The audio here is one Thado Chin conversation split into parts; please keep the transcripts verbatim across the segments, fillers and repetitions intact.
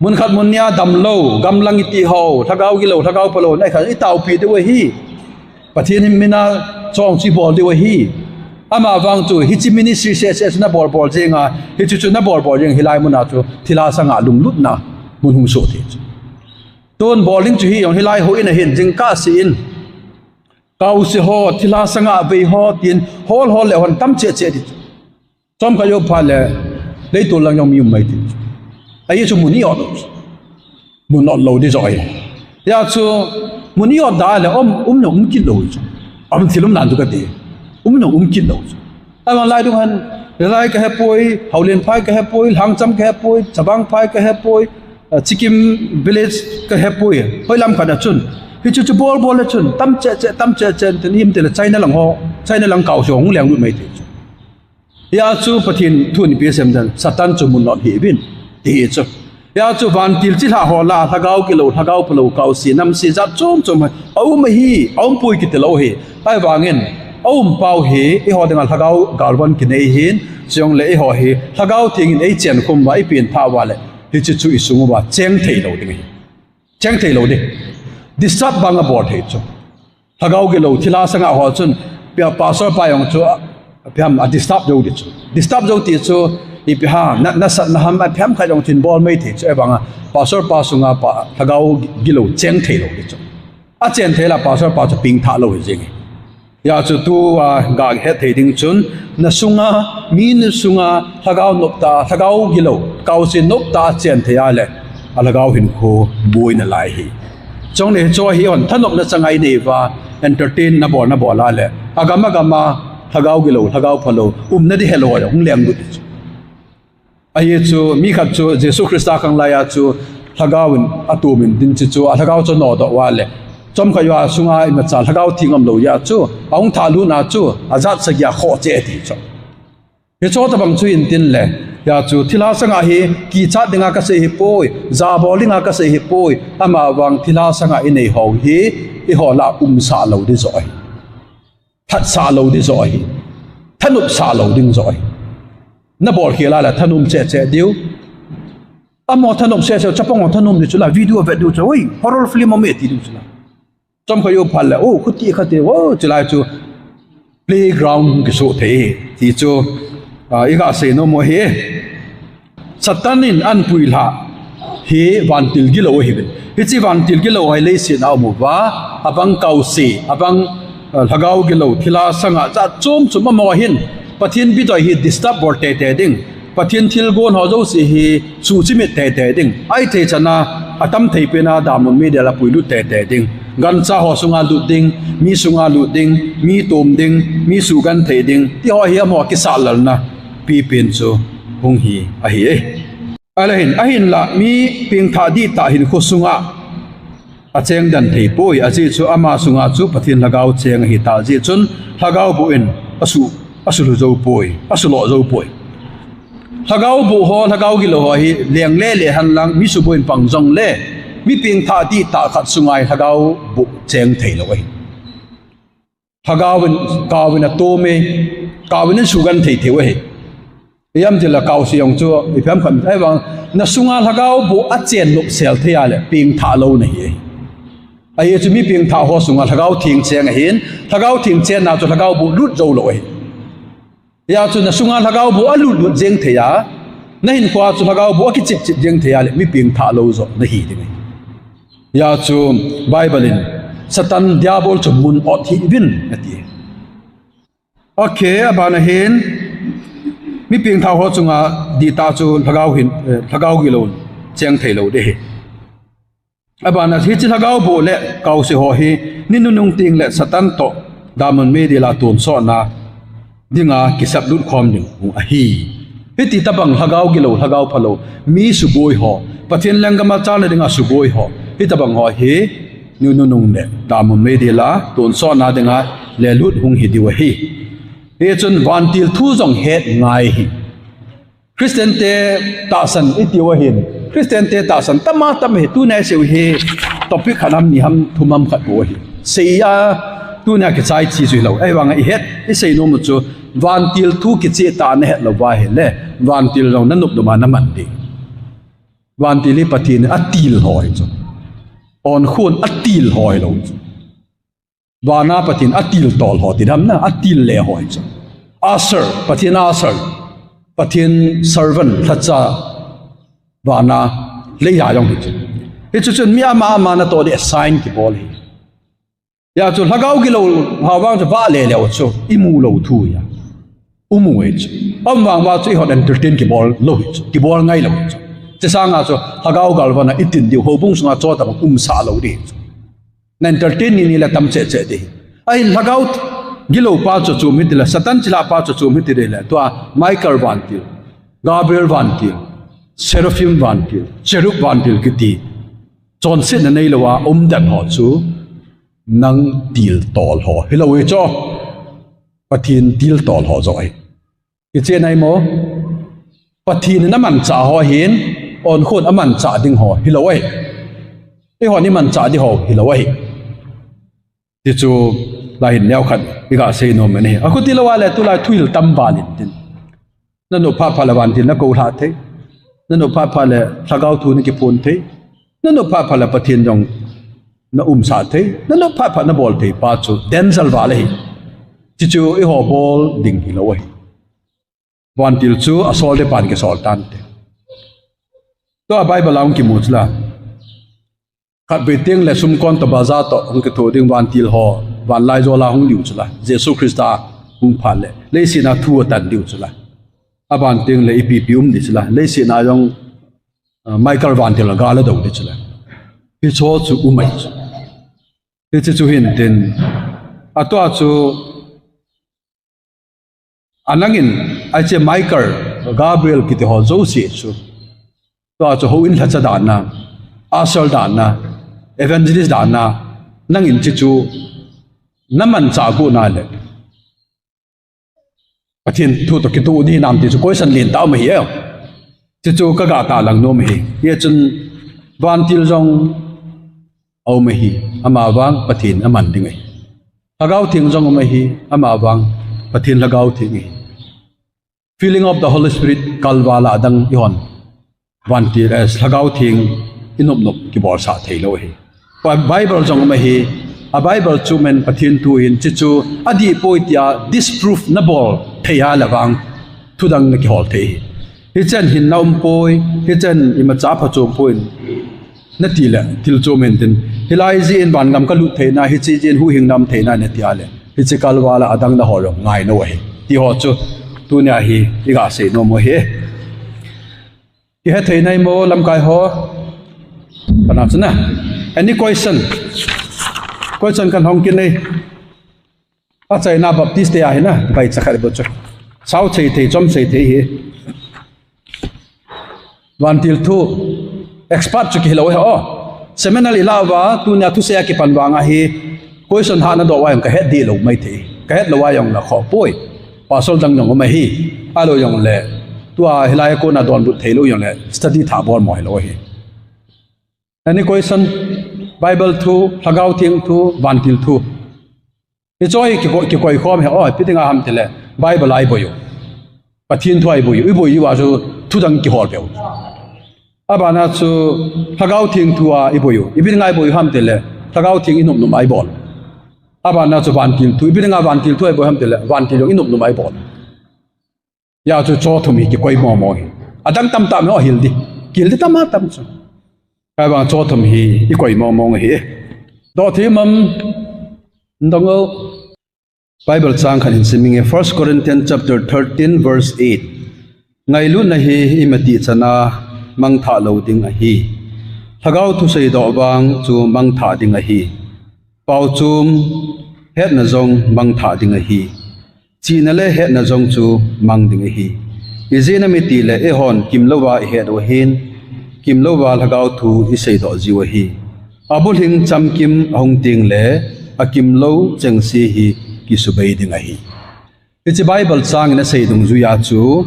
Mun khat mun nia damlou, gamlang iti ho, lhagao gilou, lhagao phalou, nai khat i taopi diu ahi. Pathen hi mina chong chi bol diu ahi. Ama vang chu, hichi ministry se se na bol bol jinga, hichi chu na bol bol jing hilai muna chu, thilha sanga lunglutna, mun hung so thei chu. Tun bol ding chu hi jong hilai ho in ahin, jingkah si in. Kaose ho, thilha sanga vei ho, tin hol hol le hon tam che che di. Chomkhat jou phat le, leitol lang jong mi um mai ti. Ahi chu mun i ot lou. Mun ot lou di jo ahi. Hia chu, mun i ot da le, um, um na um kit lou chu. Um thil um nan tu ka ti. Um na um kit lou chu. Ahivang lai dung han, Lalai ka hepoi, Haulen phai ka hepoi, Lhangcham ka hepoi, Chabang phai ka hepoi, Chikim village ka hepoi. Hoi lam khat a chun. Hichu chu bol bol le chun, tam che che, tam che che, tin im te le China lang ho, China lang kaose ho hung leng lut mai ti chu. Hia chu Pathen thu in ipi asei em dan, Satan chu mun ot hih uvin, ti hi chu. Hia chu vantil chilhah ho lah a, lhagao gilou, lhagao phalou, kaose, namse, jat chom chom, aum ahi, aum poi kiti lou ahi. Ahivangin, aum pau hi, eiho dinga lhagao galvan kinei ahin, chujongle eiho hi, lhagao theng in eichen khum uva, eipen thah uva le, hichi chu isung uva, cheng thei lou ding ahi. Cheng thei lou ding. Disturb bang abol thei chu. Lhagao gilou, thilha sanga ho chun, pia pastor pa jong chu, a, ipi ham, a disturb jou di chu. Disturb jou ti chu, ipi ham, na, nasatna ham, ipi ham khat jong chun bol mai thei chu, ahivanga, pastor pa sunga pa, lhagao gilou, cheng thei lou di chu. Achen thei lah, pastor pa chu pengthah lou hi jing. Hia chu tua, ga het thei ding chun, na sunga, mi na sunga, lhagao noptah, lhagao gilou, kaose noptah achen thei a le, a lhagao hinkho buai nalai ahi. Chule hiche hi hon, thanopna chang a inei uva, entertain na bol, na bol a le, agam agam a, lhagao gilou, lhagao phalou, umna di helou, hung leng lut di chu. Ahi chu, mi khat chu, Jesu Christa khanglai a chu, lhagao in, atum in, din chi chu, a lhagao chu nodoh uva le. Chomkhat jou a sunga imacha, lhagao theng umlou jeh a chu, ahung thah lut na chu, ajat sagi a khoh cheh ti chu. Hiche tobang chu hin tin le, hia chu, thilha sanga hi, kichat dinga kasei ahipoi, jabol dinga kasei ahipoi, ahivang thilha sanga inei ho hi, eiho lah umsah lou di jo ahi. Thatsah lou di jo ahi. Thanopsah lou ding jo ahi. Na bol khel a le thanom cheh cheh diu. Amaho thanom cheh cheh, chapang ho thanom di chu la, video vet diu chu, oi, horror film um e ti diu chu la. Chomkhat jou phat le, o, khuti khat e, o, chulai chu playground kisoh thei, ti chu, a, iga sei nom u ahi. Satan in ahin puilhah hi vantil gilou ahiuvin. Hiche vantil gilou hi leiset a um uva, abang kaose, abang, eh, lhagao gilou, thilha sanga jat chom chom amaho hin, Pathen bidoi hi disturb bol tei tei ding. Pathen thilgon ho jouse hi suhchimit tei tei ding. Ahithei chan a, atam thei pen a, damlom meidil a puilut tei tei ding. Gancha ho sunga lut ding, mi sunga lut ding, mi tom ding, mi suhgenthei ding. Ti ho hi amaho kisahlalna pipen chu hung hi ahi e. Ahile hin, ahinlah mi pengthah dihtah hinkho sunga acheng den thei poi, ajeh chu ama sunga chu Pathen lhagao cheng ahitah jeh chun lhagao boh in asu, asulhu jou poi, asuloh jou poi. Lhagao boh ho, lhagao gilou ho hi leng lele hen lang, mi suboi in pang jongle, mi pengthah dihtah khat sunga hi lhagao boh cheng thei lou ahi. Lhagao in, kao in atom e, kao in asuhgenthei thei u ahi. Ijemtia kaose jong chu, ipi ham khat, ahivang, na sunga lhagao boh achen nopsel thei a le, pengthah lou nahi ahi. Ahi chu mi pengthah ho sunga lhagao theng cheng ahin, lhagao theng chenna chu lhagao boh lut jou lou ahi. Hia chu na sunga lhagao boh alut lut jeng thei a, na hinkhoa chu lhagao boh akichip chip jeng thei a le, mi pengthah lou jo nahi ding ahi. Hia chu Bible in Satan Diabol chu mun ot hih uvin ati. Ok, abana hin mi pengthah ho chunga dihtah chu lhagao hin, eh, lhagao gilou cheng thei lou ding ahi. Abana hiche lhagao boh le kaose ho hi ni nunung teng le Satan toh damlom meidil a tonsotna dinga kiseplut khom ding u ahi. Hiti tobang lhagao gilou, lhagao phalou, mi suboi ho, Pathen lenggam a chalna dinga suboi ho, hitobang ho hi ni nunung le damlom meidil a tonsotna dinga lelut hung hi diu ahi. Hichun vantil thu jong het ngai ahi. Christian te tahsan itiu ahin. Christian te tahsan tam a tam ahi, tunia iseiu hi topic khat ham ni ham thum ham khat bou ahi. Sei a tunia kichai chi chu hilou. Ahivanga ihet, isei nom u chu vantil thu kicheh tah a nahet lou uva ahile, vantil jong nanop nom a naman ding. Vantil hi Pathen in atil ho ahi chu. Onkhun atil ho ahilou chu. Vana Pathen atil tol ho ti dam na, atil le ho ahi chu. Usher, Pathen usher. Pathen servant, lhacha, vana, leiya jong hi chu. Hichu chun mi ama ama natoh ding assign kibol ahi. Hijeh chun lhagao gilou, hou vang chu vale leu chu, imu lou thu ahi. Umu ahi chu. Ahivang uva chu eihon entertain kibol lou ahi chu, kibol ngai lou ahi chu. Chusanga chu, lhagao galvana itin diu, houbung sunga chotah umsah lou ding ahi chu. Na entertain ni ni le tam cheh cheh ding ahi. Ahin lhagao gilou pa chu chom hiti le, Satan chilhah pa chu chom hiti le, tua Michael vantil, Gabriel vantil, Seraphim vantil, Cherub vantil kiti. Chonsetna neilou a umden ho chu nang til tol ho hilou ahi chu. Pathen til tol ho joh ahi. Hiche nai mo. Pathen in amanchah ho ahin, onkhun amanchah ding ho hilou ahi. Eihon imanchah ding ho hilou ahi. Tichu, lai hin neokhat iga sei nom in ahi. Akhuti lou a le tulai thuhil tam val in tin. Nanop phat phat le vantil nakou lhah thei. Nanop phat phat le lhagao thu nakiphon thei. Nanop phat phat le Pathen jong naumsah thei. Nanop phat phat nabol thei pa chu danger val ahi. Tichu eiho bol ding hilou ahi. Vantil chu asol ding pan kisol tante. Tua Bible a hung kimu chu la. Khatvei teng le sumkon toh baza toh hung kitho ding vantil ho, vanlaijol a hung diu chu la. Jesu Christa hung phat le leiset a thu atan diu chu la. Aban teng le ipi ipi um ding chu la. Leiset a jong, ah, Michael vantil gal adou ding chu la. Hicho chu um ahi chu. Hiche chu hin tin. Atua chu Anang in, hiche Michael, Gabriel kiti ho jouse chu. Tua chu houin lhacha dan a, usher dan a, evangelist dan a, nang in hiche chu namanchah got na le. Pathen thu toh kitoh ding hinam ti chu question lentah um ahi e. Hiche chu kaga tahlang nom ahi. Hichun vantil jong aum ahi, amavang Pathen aman ding ahi. Lhagao Theng jong um ahi, amavang Pathen Lhagao Theng ahi. Filling of the Holy Spirit kalval a adang ihon vantil, eh, Lhagao Theng inop nop kibolsah theilou ahi. Bi-, Bible jong um ahi, a Bible chu men Pathen thu ahin, hiche chu adih poi tia disprove nabol thei a le vang thudang nakihol thei ahi. Hichen hinna um poi, hichen imacha phachom poi. Nati le, thil chom hen tin. Hilai jeh in vangam kalut theina, hiche jeh in huhhingna um theina nati a le. Hiche kalval a adang na ho jong ngai nau ahi. Ti ho chu, tunia hi, iga sei nom u ahi. Ihet thei nai mo lamkai ho. Kana chu na. Any question? Question kan hong kit nei. Achaina Baptist te ahi na, bai chakhat bo chu. Sao chei thei, chom chei thei hi. Vantil thu, expert chu kihilou ahi o. Seminary ilah uva, tunia thusei a kipan vang ahi. Question hahna doh uva jong kahet dih lou mai thei. Kahet lou uva jong la khoh poi. Pastor dang jong um ahi. Ahilou jong le. Tua hilai a kona donbut theilou jong le. Study thah bol mo hilou ahi. Any question? Bible thu, Lhagao Theng thu, vantil thu. Hiche hi kikoi, kikoi khom ahi, o, ipi dinga ham tile, Bible a iboi u. Pathen thu a iboi u, iboi uva chu thudang kihol peh u. Abana chu Lhagao Theng thu a iboi u. Ipi dinga iboi u ham tile, Lhagao Theng inop nop a ibol. Abana chu vantil thu, ipi dinga vantil thu a iboi u ham tile, vantil jong inop nop a ibol. Hijeh chun chothum hi kikoi momo hi. Adang tamtah mi o hil di. Kihil di tam a tam chu. Ahivang chothum hi ikoi momo hi. Doh thei mam dong o. Bible chang khat hin sim inge, First Corinthians chapter thirteen verse eight. Ngailutna hi imatih chana mangthah lou ding ahi. Lhagao thusei doh vang chu mangthah ding ahi. Paochom hetna jong mangthah ding ahi. Chihna le hetna jong chu mang ding ahi. Ijeh inem itile eihon kimlouva ihet u ahin, kimlouva Lhagao thu isei doh jiu ahi. Abulhing chamkim ahung tengle, akimlou chengse hi kisubei ding ahi. Hiche Bible chang in asei dungjuia chu,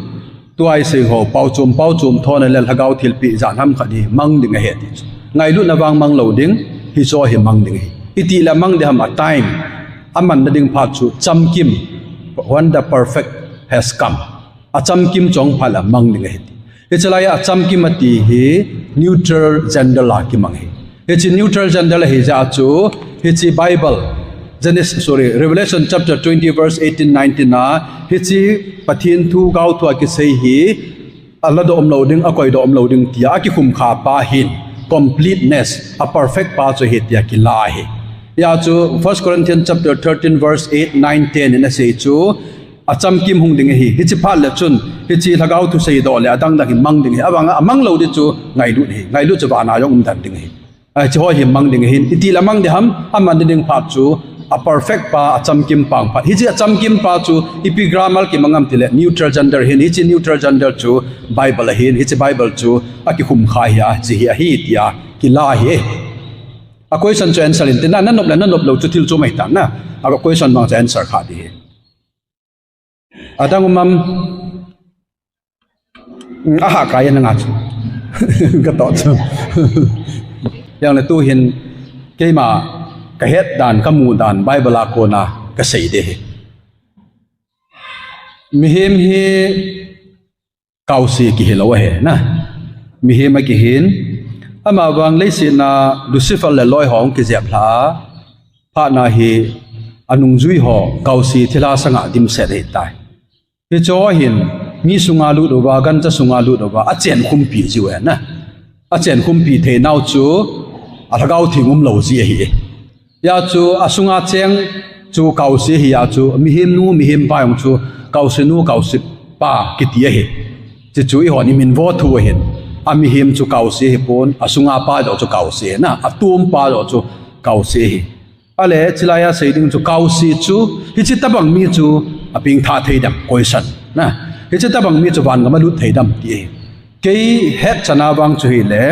tua isei ho, paochom, paochom thona le Lhagao thilpeh jat ham khat hi mang ding ahi ti chu. Ngailutna vang mang lou ding, hiche hi mang ding ahi. Itile mang ding ham a time, amanna ding phat chu chamkim, when the perfect has come. Achamkim chu ahung phat le mang ding ahi ti. Hiche lai a chamkim ati hi neutral gender la kimang hi. Hiche neutral gender la hi ja chu, hiche Bible, Genesis, sorry, Revelation chapter twenty verse eighteen, nineteen a, hiche Pathen thu gao thu a kisei hi, a la doh um lo ding, a koi doh um lo ding tia, a kikhum kha pa hin, completeness, a perfect pa chu hi tia kila hi. Ya chu, First Corinthians chapter thirteen verse eight, nine, ten in a sei chu, a chamkim hung ding ahi. Hiche phat le chun, hiche lhagao thu sei doh le, a dang dang hi mang ding hi. A vang a mang lo di chu, ngailut hi. Ngailut chu vana jong um dan ding hi. Ai, chu hoi hi mang ding hin, iti la mang ding ham, a man ding phat chu, a perfect pa, a chamkim pa phat. Hiche a chamkim pa chu, ipi grammar kimang am tile, neutral gender hin, hiche neutral gender chu, Bible a hin, hiche Bible chu, a kikhum kha hi a, chi hi a hi tia, kila hi. A question chu answer in, tina, na nop le, na nop lo chu thil chu mai ta na. A question bang chu answer kha di hi. Adang um am, mm, a ha kai na nga chu. Ka to chu. Yang le tu hin, keima, ka het dan, ka mu dan, Bible a kona, ka sei de hi. Mihem hi, kaosi kihi lo ahi, na. Mihem a kihin. Ama vang leiset a Lucifer le loi ho hung kijep lha a, phat na hi a nungjui ho kaosi thilha sanga dimset ahi tai. Hiche ho hin, mi sunga lut uva, gancha sunga lut uva, a chen khumpi jiu ahi, na. A chen khumpi thei nau chu, a lhagao theng um lo ji ahi. Ya chu, a sunga cheng chu kaosi hi ya chu, mihem nu, mihem pa jong chu, kaosi nu, kaosi pa, kiti ahi. Chi chu i hon i min vo thu ahin. A mihem chu kaosi hi pon, a sunga pa joh chu kaosi hi na, a tum pa joh chu kaosi hi. Ale, chilai a sei ding chu kaosi chu, hiche tabang mi chu, a pengtha thei dem, question. Na, hiche tabang mi chu vangam a lut thei dem, ti ahi. Kei het chan a vang chu hi le,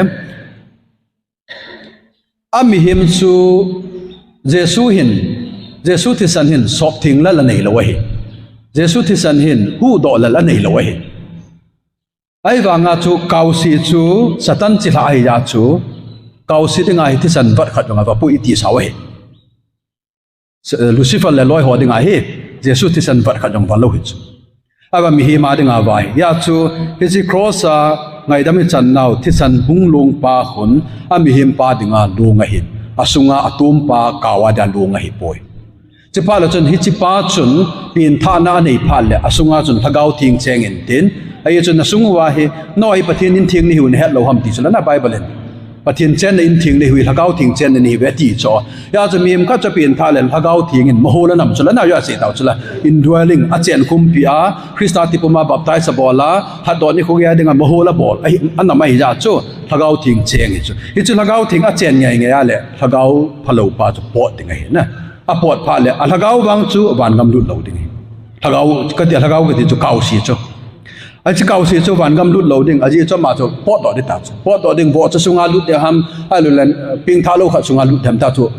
A mihem chu Jesu hin, Jesu thisan hin sop theng lal anei lo ahi. Jesu thisan hin huhdoh lal anei lo ahi. Ahivanga chu kaosi chu Satan chilhah ahi a chu, kaosi dinga hi thisan vat khat jong avapui iti sao ahi. Lucifer le loi ho dinga hi, Jesu thisan vat khat jong va lo hi chu. Ava mihem a dinga va hi. Ya chu, hiche cross a ngaidam i chan nau thisan hung long pa khun, a mihem pa dinga long ahin. A sunga a tum pa kao a dia long ahi poi. Chuphat le chun hiche pa chun, pengthahna anei phat le, a sunga chun lhagao theng cheng in tin. Ahi chun a sung uva hi, nangho hi Pathen in theng nahiu nahet lou ham ti chu la na Bible in. Pathen chenna in theng nahiu, lhagao theng chenna nahiu ati chu. Ya chu mihem khat chu pengthah le lhagao theng in mahol anam chu la na ya sei tau chu la. Indwelling, a chen khumpi a, Christa tipum a baptize abol a, hatdoh nikho gei a dinga mahol abol, ahi, anam ahi ya chu, lhagao theng cheng hi chu. Hichu lhagao theng a chen ngeingei a le, lhagao phalou pa chu pot ding ahi na. A pot phat le, a lhagao vang chu vangam lut lou ding ahi. Lhagao, kati a lhagao kati chu kaosi chu. Achu kaosi chu vangam lut lou ding, ajeh chu ama chu potdoh ding ta chu. Potdoh ding vohcha sunga lut ding ham, ahilouleh, pengthah lou khat sunga lut ding ham ta chu,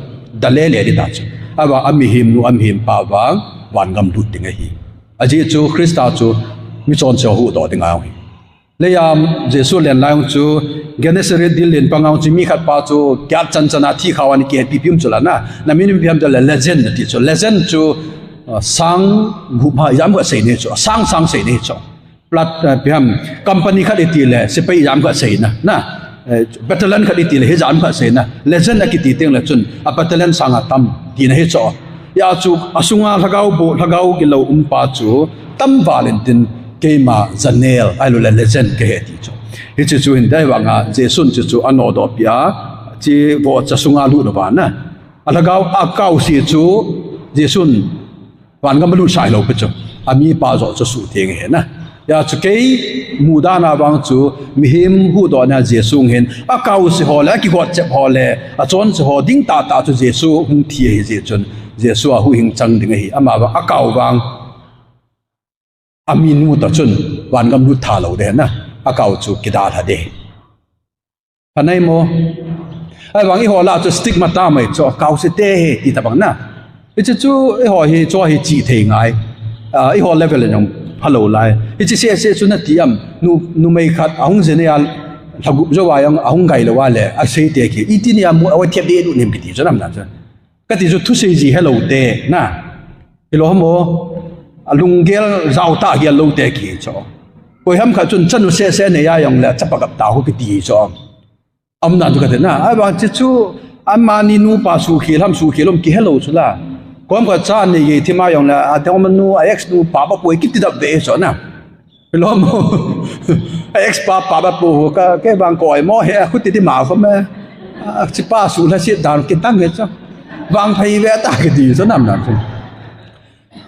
dalele ding ta chu. Ahivang a mihem nu, a mihem pa vang, vangam lut ding ahi. Ajeh chu Christa chu michonse huhdoh ding ahi. Leiya Jesu len lai chu, Gennesaret dil len panga chu mi khat pa chu, kiat chan chan a thi khao a ni kihetpi pi um chu la na. Na min ipi ham tile legend nati chu. Legend chu, uh, sang gup ha, ijat ham khat sei ni chu. Sang sang sei ni chu. Plat, eh, ipi ham, company khat iti le, sepai ijat ham khat sei na, na, eh, battalion khat iti le, hijat ham khat sei na, legend akiti teng le chun, a battalion sanga tam, tina hi chu. Ya chu, a sunga lhagao bu, lhagao gilou um pa chu, tam val in tin, keima janel, ahilouleh legend kahi ti chu. Hichu chu hin dai vanga, Jesun chu chu anodoh pi a, chu vohcha sunga lut uva na. A lhagao, a kaosi chu, Jesun vangam a lut sai lou pi chu. A mi pa joh chu suhtheng ahi na. Ya chu kei mudan a vang chu mihem huhdohna Jesu hin a kaosi ho le, a kigot chep ho le, a chonse ho ding tahtah chu Jesu hung thi ahi jeh chun Jesu a huhhing chang ding ahi. Ama vang a kao vang a mi nu ta chun vangam lut tha lou ding na. A kao chu kidalha ding. Phanai mo. Ahivang eiho lah chu stigma tam ahi chu, kaosi te hi, ti tabang na. Hichu chu, eiho hi, chu hi chi thei ngai. Ah, eiho level in jong phalou lai. Hichu seh seh chu nati am, nu, numei khat, ahung jin a, lhagup jou a jong, ahung gai lou a le, asei te ki. Iti ni a mu, a thiap de nu nim kiti chu nam na chu. Kati chu thusei ji helou te, na. Hilou ham o, a lunggel jao tah gel lou te ki chu. Koiham khat chun chanu sese nei a jong le chapa kap ta ho kiti chu. Amna chu kati na. Ahivang chu chu amani nupa sukhel ham sukhel lou ham kihe lou chu la. Koiham khat cha nei gei thim a jong le adang manu a ex nupa pa poi kiti dap ve chu na. Lom. A ex pa pa ba pu ka, kei vang koi mo he, khuti ti ma khom e. A, chi pa su la si dan ki tang he chu. Vangphei ve ta kiti chu nam nam chu.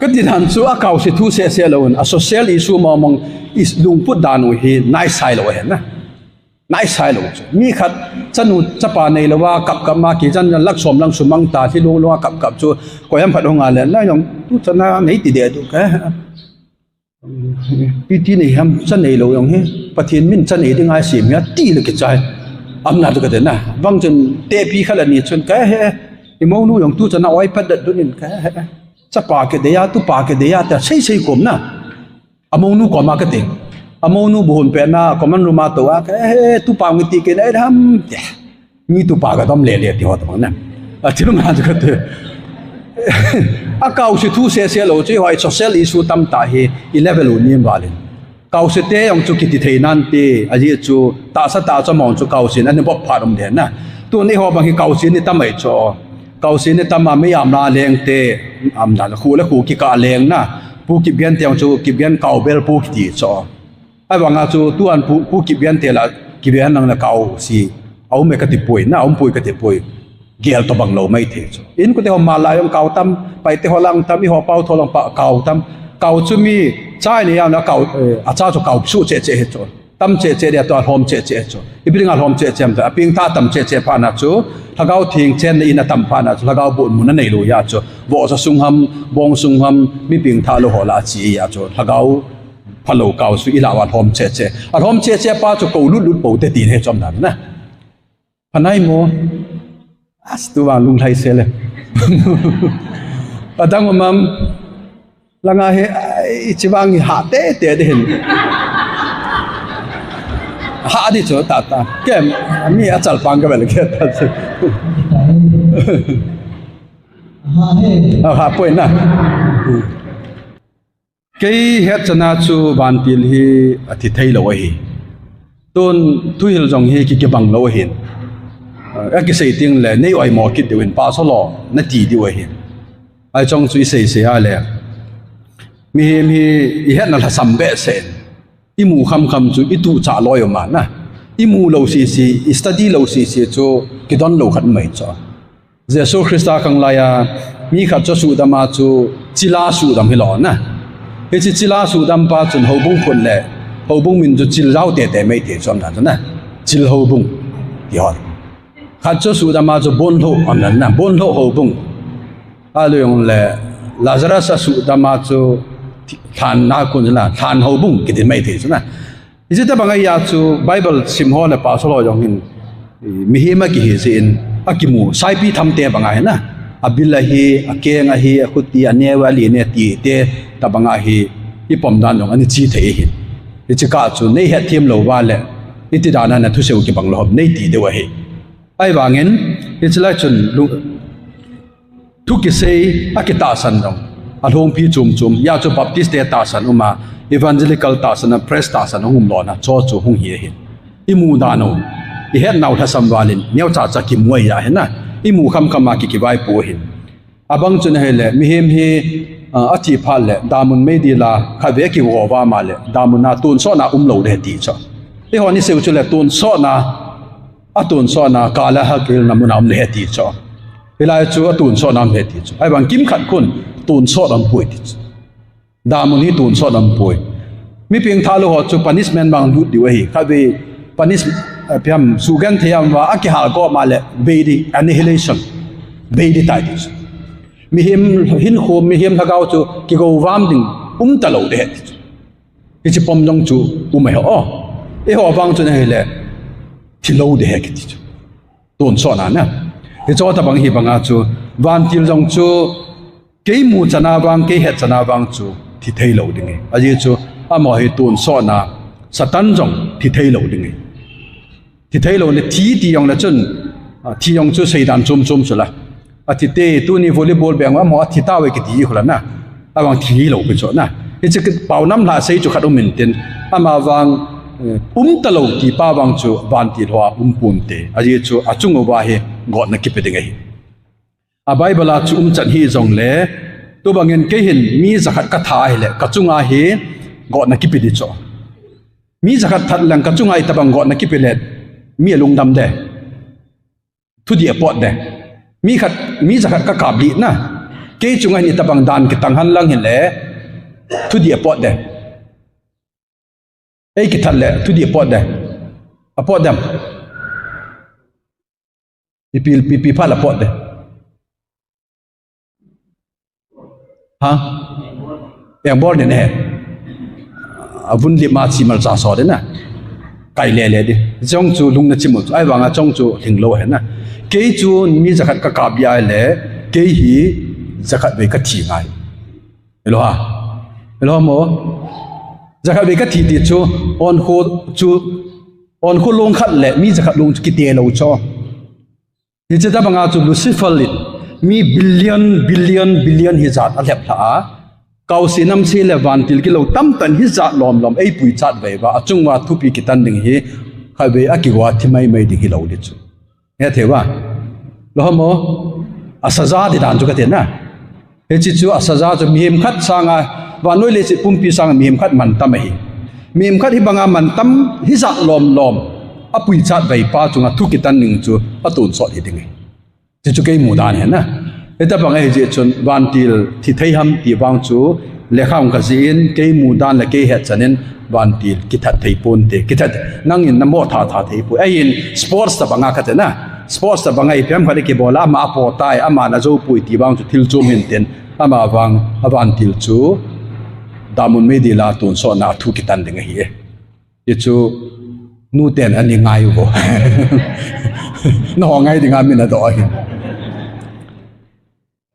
Kati dan chu a kau se thu sese lou un, a social issue mong mong is lungput dan u hi nai sai lou he na. Nai sai lou chu. Mi khat chanu chapa nei lou a kap kap ma kijan jan lak som lang sumang ta thi lou lou a kap kap chu koiham khat hung a le na jong tu chana nei ti de tu ka. Piti nei ham cha nei lou jong hi. Pathen min cha nei ding a sem hi ati le kichai. Amna chu kati na. Vang chun tepi khat ani chun ka he. I monu jong tu chana oi pat dat dun in ka he. Chapa kidei a, tupa kidei a, ta sei sei kom na. A monu kom a kati. A monu bu hun pe na, common room a to a ka he, tupa ngi ti ke na ham te. Mi tupa ka dom le le ti ho ta bang na. A thil nga chu kati. A kau se thu sese lou chu, hoi social issue tam ta hi, i level u nim valin. Kau se te jong chu kiti thei nan ti, a ji chu, ta sa ta cha mong chu kau se na ni bop pha dom de na. Tu ni ho bang hi kau se ni tam ai chu. Kau se ni tam a mi am la leng te, am dan khu le khu ki ka leng na. Pu Kipgen te jong chu, Kipgen kau bel pu kiti chu. Ahivang a chu tu an pu, pu Kipgen te la, Kipgen nang na kau si. Aum e kati poi, na aum poi kati poi. Gel to bang lou mai thei chu. In kute ho ma la jong kau tam, pai te ho lang tam, i ho pau tho lang pa kau tam. Kau chu mi chai ni jam na kau, eh, a cha chu kau su che che he chu. Tam che che dia to a lhom che che he chu. I building a lhom che che am ta, a ping ta tam che che pha na chu. Lhagao thing chen na in a tam pha na chu. Lhagao bu mun a nei lou ya chu. Vo sa sung ham, bong sung ham, mi ping tha lou ho la chi ya chu. Lhagao phalou kau su i la wa lhom che che. A lhom che che pa chu ko lut lut po te tin he chom dan na. Phanai mo. As tu wa lung lai se le. Adang mam. Langa he, i chi wang ha te te de hin. Ha di chu ta ta. Kem, mi a chal pang ka bel ke ta. Ha he. A ha poi na. Kei het chana chu vantil hi a thi thei lou ahi. Tun thuhil jong hi ki kibang lou ahin. A kisei ting le nei oi mo kit diu hin pa so lo na ti diu ahin. Ai chong chu i sei sei a le. Mihem hi i het na lhasam be se. I mu kham kham chu i tu cha loi ma na. I mu lou si si, i study lou si si chu kidon lou khat mai chu. Jesu Christa kang lai a, mi khat chu sudam a chu, chila sudam hi lo na. Hichi chila sudam pa chun houbung phun le, houbung min chu chil rau te te mai te chom na chu na. Chil houbung, ti ho. Khat chu sudam a chu bon lo, am na na, bon lo houbung. A lu yong le, Lazarus a sudam a chu, than na kun na, than houbung, kiti mai te chu na. Hichi tabang a chu Bible sim ho le pastor ho jong hin, mihem a kihi jeh in, a kimu, saipi tham te bang a hi na. A bil a hi, a keng a hi, a khuti, a neu a li ne ti te, tabang a hi, i pom dan jong, ani chi thei hin. Hichi ka chu, nei het thiam lou va le, i ti dan a na thusei u kibang lou hom, nei ti deu ahi. Ahivangin, hichi lai chun, lu, Thu kisei a kitahsan jong. A lhungpi chom chom. Hia chu Baptist te tahsan um a, Evangelical tahsan a, Pres tahsan a um lona. Chu chu hung hi ahin. I mu dan u. I het nau lhasam valin. Neo cha cha kimu a hi na. I mu kham kham a ki kivaipo hin. Abang chun ahile. Mihem hi, a, a thi phat le. Damun mei di la. Khat ve kivo va ma le. Damun a tonsot na um lou le ti chu. I hon i sei u chu le tonsot na. A tonsot na, ka la ha kil na mun a um le ti chu. Hilai chu a tonsot na um le ti chu. Ahivang kim khat khun tonsot um poi ti chu. Damun hi tonsot um poi. Mi ping tha lou ho chu punishment bang lut diu ahi. Khat ve punish, eh, piam sugen thei am va a kihal go ma le bei di annihilation. Bei di tai ti chu. Mihem hin khom mihem lhagao chu kigo vam ding um ta lou de ti chu. Hichi pom jong chu um ahi ho. Eiho vang chu na hile, thi lou de he kiti chu. Tonsot na na. Hicho tabang hi banga chu, vantil jong chu, kei mu chana vang, kei het chana vang chu, thi thei lou ding e. Ajeh chu, amaho hi tonsot na, Satan jong thi thei lou ding e. Thi thei lou le thi ti jong le chun, a, thi jong chu seidan chom chom chu la. A thi te, tuni volleyball beng amaho a thi tave kiti khu la na. Avang thi lou pi chu na. Hiche pao nam lha sei chu khat um intin, ama vang, eh, um talou ti pa vang chu vantil hoa um ponte. Ajeh chu achung uva hi gotna kipe ding ahi. A Bible a chu umchan hi jongle, tubangin kei hin mi jakhat ka that ahile, ka chunga hi gotna kipe ding chu. Mi jakhat that leng ka chunga itobang gotna kipe le, mi alungdam de. Thudih apot de. Mi khat, mi jakhat ka kap lih na. Kei chunga hin itobang dan kitang hen lang hile, thudih apot de. Ei kithat le, thudih apot de. Apot dem. Ipi, ipi, ipi phat le apot de. Ha? Engbol ding ahi. Avun lip ma chi mal cha so ding na. Kai le le ding. Chong chu lungna chim u chu. Ahivanga chong chu lhinglou ahi na. Kei chu mi jakhat ka kap ahile, kei hi jakhat vei ka thi ngai. Hilou ham? Hilou ham o? Jakhat vei ka thi ti chu, onkho chu, onkho long khat le mi jakhat long chu kiti lou chu. Hiche tobanga chu Lucifer in mi billion, billion, billion hijat alhep lha a. Kaose namse le vantil kilou tamtah in hijat lom lom eipui chat vei uva, achung uva thupi kitan ding hi khatvei a kigo a thi mai mai ding hilou ding chu. Hethei uva. Hilou ham o? Asaja ding dan chu kati na. Hiche chu asaja chu mihem khat sanga, vannoi leiset pumpi sanga mihem khat mantam ahi. Mihem khat hibanga mantam hijat lom lom apui chat vei pa chunga thu kitan ding chu atonsot hi ding ahi. Hiche chu kei mudan ahi na. Hitobang ahi jeh chun vantil thi thei ham ti vang chu lekha hung ka jih in, kei mudan le kei hetchan in vantil kithat thei ponte. Kithat, nangin namo that that thei poi. Ahin sports tobanga kati na. Sports tobanga ipi ham khat ikibol a, ama apo tai, aman ajou poi ti vang chu thil chom hintin, ama vang avantil chu damun meidil a tonsotna thu kitan ding ahi e. Hichu nuten ana ngai uvo. Naho ngai dinga min adoh ahi.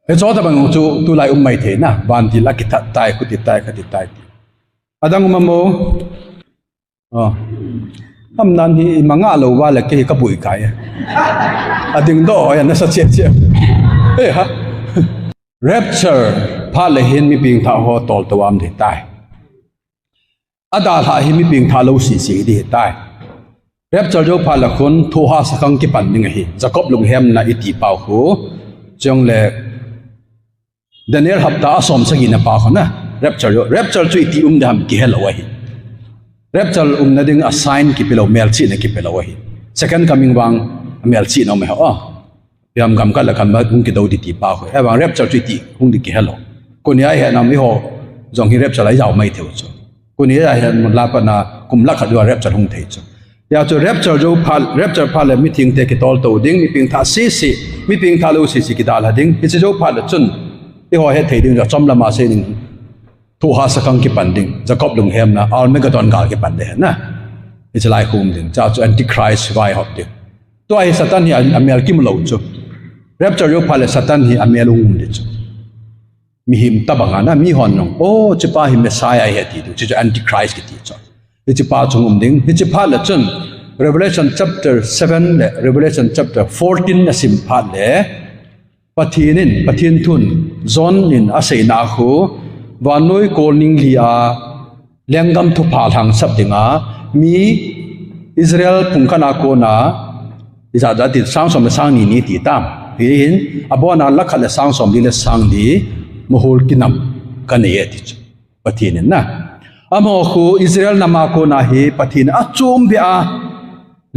Hiche tobang chu tulai um mai thei na, vantil a kithat tai, khuti tai, khati tai ti. Adang um am o? Oh. Amnan hi imanga lou uva le kei hi kabui kai. Ading doh ya nasa che che. Eh ha. Rapture phat le hin mi pengthah ho toltou um ding tai. Adalhah hi mi pengthah lou sisi ding tai. Rapture jou phat le khun thohhahsa khang kipan ding ahi. Jacob lunghemna iti pau khu. Chule Daniel hapta a som sagi na pa khu na. Rapture jou. Rapture chu iti um ding ham kihelou ahi. Rapture umna ding a sign kipelou, melchihna kipelou ahi. Second coming vang melchihna um ahi. Oh. Ipi ham gam khat le khat ma hung kidou ding ti pa khu. Ahivang rapture chu iti hung ding kihelou. Koni a ihet nam eiho jong hi rapture a ijao mai thei u chu. Koni a ihet nam la pat na kum lakh khat uva rapture hung thei chu. Hijeh chun rapture jou phat, rapture phat le mithengte kitoltou ding, mi pengthah sisi, mi pengthah lou sisi kidalha ding. Hiche jou phat le chun eiho hethei ding chu achom lama sei ding. Thohhahsa khang kipan ding, Jacob lunghemna, Armageddon gal kipan ding na. Hiche lai khu um ding, hijeh chun Antichrist vaihop ding. Tua hi Satan hi a, amel kimu lou chu. Rapture jou phat le Satan hi amel hung um ding chu. Mihem tobanga na, mihon jong, oh, hichepa hi Messiah ahi ti diu, hiche chu Antichrist kiti chu. Hichepa chu hung um ding, hiche phat le chun, Revelation chapter seven le Revelation chapter fourteen nasim phat le, Pathen in, Pathen thun, John in aseina khu, vannoi kolning li a, lenggam thupha lhangsap dinga, mi Israel phung khat a kona, ijat jat ti sang som le sang ni ni ti tam. Hi hin, abona lakh khat le sang som li le sang li, mohor kinam kanei e ti chu. Pathen in na. Amaho khu Israel nam a kona hi Pathen in achom beh a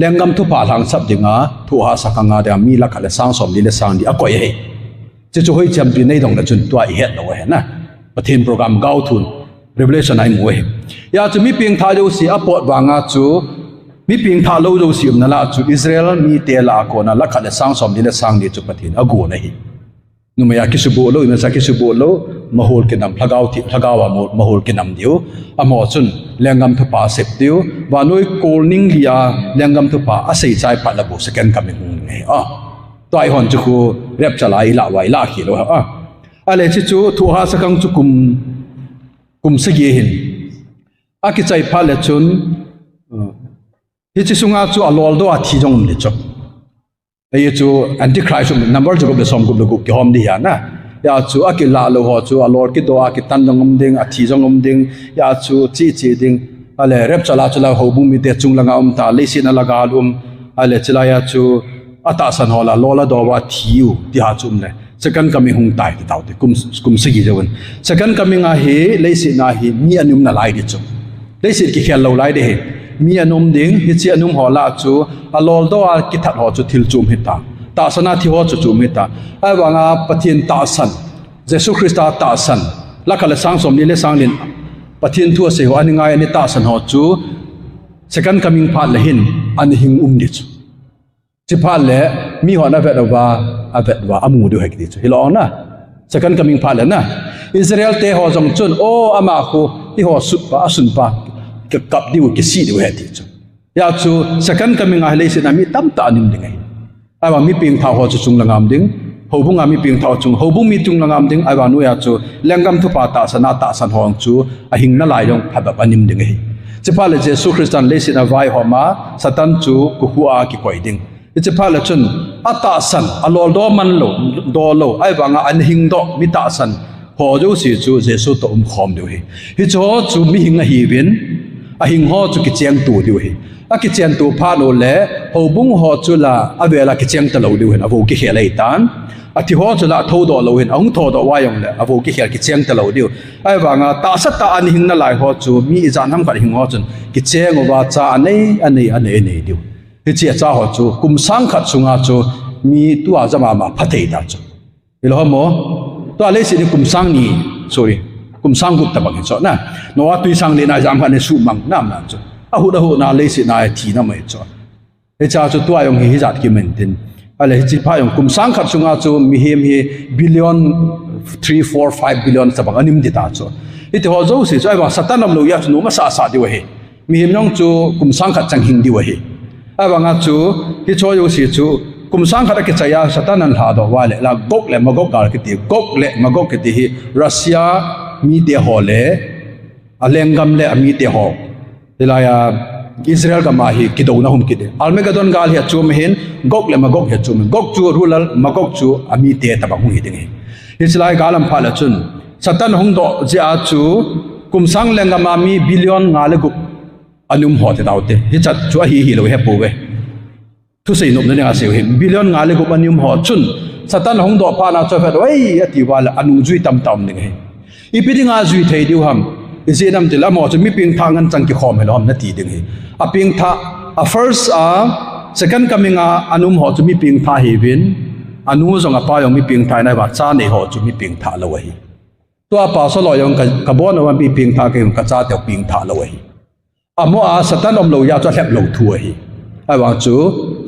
lenggam thupha lhangsap dinga, thohhahsa khang a dinga, mi lakh khat le sang som li le sang li akoi ahi. Hiche chu hoiche ham ti neidong le chun tua ihet lou ahi na. Pathen program gaothun, Revelation a imu ahi. Hijeh chun mi pengthah jouse apot vanga chu, mi pengthah lou jouse umna lah chu Israel mite lah a kona lakh khat le sang som li le sang li chu Pathen in agon ahi. Numei a kisuboh lou, imasa kisuboh lou, mohor kinam, lhagao thi, lhagao a mo-, mohor kinam diu. Amaho chun lenggam thupha asep diu. Vannoi kolning li a lenggam thupha asei chai phat le bou second coming hung ahi. Ah. Tua eihon chu khu rapture a ilah uva, ilah khel u ahi. Ah. Ahile hiche chu thohhahsa khang chu kum, kum sagi ahin. Akichai phat le chun, uh, hiche sunga chu aloldoh a thi jong um ding chu. Hiche chu Antichrist um, number jagup le somgup le gup kihom ding ahi na. Hia chu akilah lou ho chu, alol kidoh a kitan jong um ding, athi jong um ding, hia chu chi chi ding. Ale rapture a chu la houbung mite chung langa um ta, leiset a la gal um. Ale chulai a chu atahsan ho la, lol adoh uva thi u, ti ha chu um le. Second coming hung tai ti tau te, kum, kum sagi jouvin. Second coming a hi, leiset a hi, mi ana um nalai di chu. Leiset kikhel lou lai di hi. Mi ana um ding, hiche ana um ho la chu, alol doh a kithat ho chu thil chom hita. Tahsan a thi ho chu chom hita. Ahivanga Pathen tahsan, Jesu Christa tahsan, lakha le sang som ni le sang lin, Pathen thu asei ho, ana ngai ana tahsan ho chu, second coming phat le hin, ana hing um di chu. Chuphat le, mi hon avet uva, avet uva, amu diu ahi kiti chu. Hilou na. Second coming phat le na. Israel te ho jong chun, o ama khu, eiho sutpa, asunpa, kikap diu, kisih diu ahi ti chu. Hia chu, second coming a hi leiset a mi tamtah ana um ding ahi. Ahivang mi pengthah ho chu chung langa um ding. Houbung a mi pengthah ho chung, houbung mi chung langa um ding. Ahivang noiya chu, lenggam thupha tahsan a tahsan ho chu, ahing nalai jong phabep ana um ding ahi. Chuphat le Jesu Christan leiset a vaihom a, Satan chu, kukhu a kikoi ding. Hiche phat le chun, atahsan, alol doh man lou, doh lou, ahivanga ana hing doh, mi tahsan ho jouse chu Jesu toh umkhom diu ahi. Hiche ho chu mihing ahiuvin, ahing ho chu kichengto diu ahi. Akichengto phat u le, houbung ho chu la, avel a kicheng talou diu ahin, avou kikhel ahitan. Athi ho chu la, athoudoh lou ahin, ahung thoudoh uva jong le, avou kikhel kicheng talou diu. Ahivanga, tahsa tah a ana hing nalai ho chu, mi ijat ham khat hing ho chun, kicheng uva cha anei, anei, anei, anei diu. Hiche a cha ho chu, kum sang khat sunga chu, mi tua jama ma phathei ta chu. Hilou ham mo? Tua leiset hi kum sang ni, sorry, kum sang gup tabang hi chu na. Noah tui sang li na jam khat ni sumang nam na chu. Ahut ahut na leiset na thina mai chu. Hiche a chu tua jong hi hijat kimen tin. Ale hiche phat jong kum sang khat sunga chu mihem hi billion three, four, five billion tabang ana um di ta chu. Hiti ho jouse chu ahivang Satan umlou a chu nom asah sah diu ahi. Mihem jong chu kum sang khat chang hing diu ahi. Ahivanga chu, hiche ho jouse chu, kum sang khat akichai a Satan ana lhadoh uva le, la Gog le Magog gal kiti, Gog le Magog kiti hi, Russia mite ho le, alenggam le amite ho. Hilai a, Israel gam a hi kidouna hung kit ding. Armageddon gal hi achom ahin, Gog le Magog hi achom ahin. Gog chu ruler, Magog chu amite tabang hung hi ding ahi. Hiche lai gal aum phat le chun, Satan hung doh jeh a chu, kum sang lenggam a mi billion nga le gup ana um ho ti tau te. Hichat chu ahi hilou hepouve. Thusei nopna dinga aseiu hi. Billion nga le gup ana um ho chun. Satan hung doh phat na chu avet uva, ei, ati uva le anungjui tamtah um ding ahi. Ipi dinga jui thei diu ham. Ijeh inem itile amaho chu mi pengthah ngen chang kikhom hilou ham nati ding ahi. Apengthah, a first a, second coming a ana um ho chu mi pengthah ahiuvin. Anu jong apa jong mi pengthah ahi, ahivang cha nei ho chu mi pengthah lou ahi. Tua pastor ho jong ka, kabon uva mi pengthah kei jong kachate pengthah lou ahi. Amaho a Satan umlou a chu alhep lou thu ahi. Ahivang chu,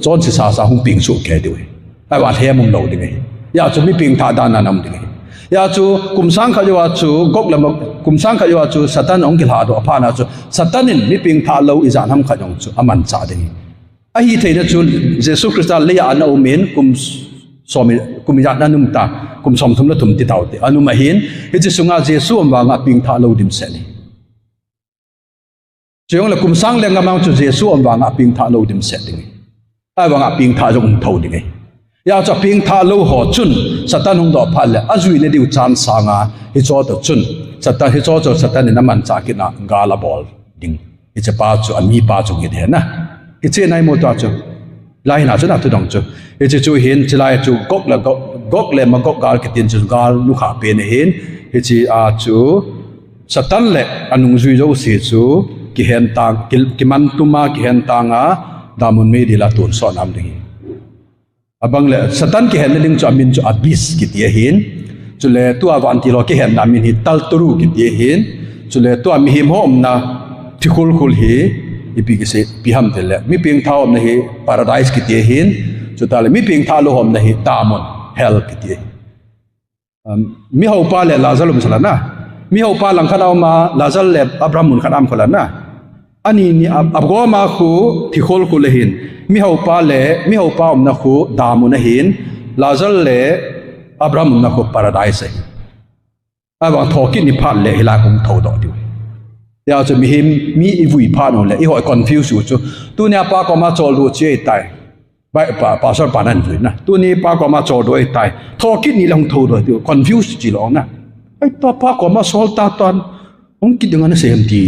chonse sasa hung peng soh kei diu ahi. Ahivang lhem umlou ding ahi. Hia chu mi pengthah dan a ana um ding ahi. Hia chu, kum sang khat jouva chu, Gog le Ma-, kum sang khat jouva chu, Satan ahung kilhadoh phat na chu, Satan in mi pengthah lou ijat ham khat jong chu, amanchah ding ahi. Ahitheina chu, Jesu Christa lei a ana um in, kum som, kum ijat ana um ta, kum somthum le thum ti tau te, ana um ahin, hiche sunga Jesu um vanga pengthah lou dimset ahi. Chujongle kum sang lenggam a chu Jesu um vanga pengthah lou dimset ding ahi. Ahivanga pengthah jong um thou ding ahi. Hia chu apengthah lou ho chun Satan hung doh phat le ajuina diu chan sanga hiche toh chun Satan, hiche chu Satan in amanchah kit na gal abol ding. Hiche pa chu amipa chu hung hi ding ahi na. Hiche nai mo tua chu. Lai hina chu na tu dong chu. Hiche chu hin, chulai chu Gog le Gog, Gog le Magog gal kitin chu gal nukhah pen ahin. Hiche a chu Satan le anungjui jouse chu kihen tang, ki, kiman tum a, kihen tang a, damun meidil a tonsot na um ding ahi. Abang le Satan kihenna ding chu amin chu abyss kiti ahin. Chule tua vantil ho kihenna amin hi Tartarus kiti ahin. Chule tua mihem ho umna thikhulkhul hi ipi kisei, ipi ham itile, mi pengthah umna hi paradise kiti ahin. Chuteng le mi pengthah lou umna hi damun, hell kiti ahi. Um, mihaopa le Lazar um sala na. Mihaopa langkhat a um a, Lazar le Abraham mun khat a um kholana. Ani ni a, agom a khu thikhulkhul ahin. Mihaopa le, mihaopa umna khu damun ahin. Lazar le Abraham umna khu paradise ahi. Ahivang thokit ni phat le hilai hung thoudoh diu ahi. Hia chu mihem, mi ivui phat u le, eiho i confuse u chu. Tunia pa koma choldo chu ahitai. Pa, pa, pastor pa nan jui na. Tuni pa koma chol doh tai. Thokit ni le hung thou doh ti confuse chi lou na. Ai, tua pa koma sol ta tan. Hung kit ding ana sei em ti.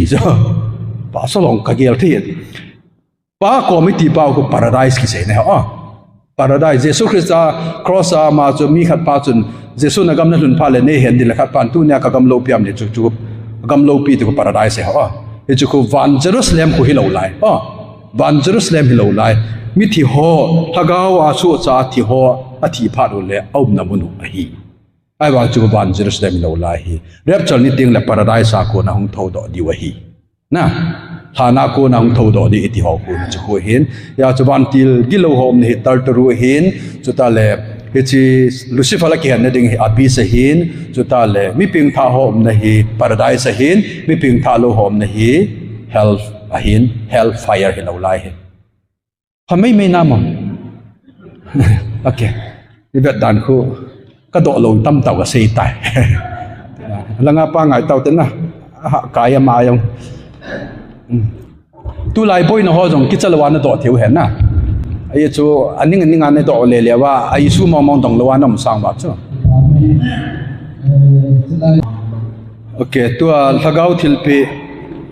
Pastor long ka gel thei. Pa koma iti pa khu paradise kisei ne ho. Paradise, Jesu Christa cross a ama chu mi khat pa chun, Jesu na gam na lhun pha le nei hen ding le khat pan tunia ka gam loupi am le chu chu gam loupi ti khu paradise ho. Hichu khu van Jerusalem khu hilou lai. Ho. Van Jerusalem hilou lai. Mithi ho, lhagao a suhcha thi ho, athi phat u le aumna mun u ahi. Ahivang chu van Jerusalem hilou lai hi. Rapture ni teng le paradise a kona hung thou doh diu ahi. Na, lhana kona hung thou doh ding iti ho khu chu khu hin. Hia chu vantil gilou ho umna hi Tartarus ahin, chuta le hichi Lucifer la kihen na ding hi Abyss ahin, chuta le mi pengthah ho umna hi Paradise ahin, mi pengthah lou ho umna hi Hell ahin, Hell fire hilou lai hi. Pha mai mai na mo. Okay. I vet dan khu ka doh lou tam tau ka sei tai. Langa pa ngai tau te na. Ha, kai ama jong. Hmm. Tulai boina ho jong kicha lou a na doh thei u hen na. Ahi chu aning aning a na doh le le uva, a issue mong mong dong lou a na um sang uva chu. Okay, tua lhagao thilpeh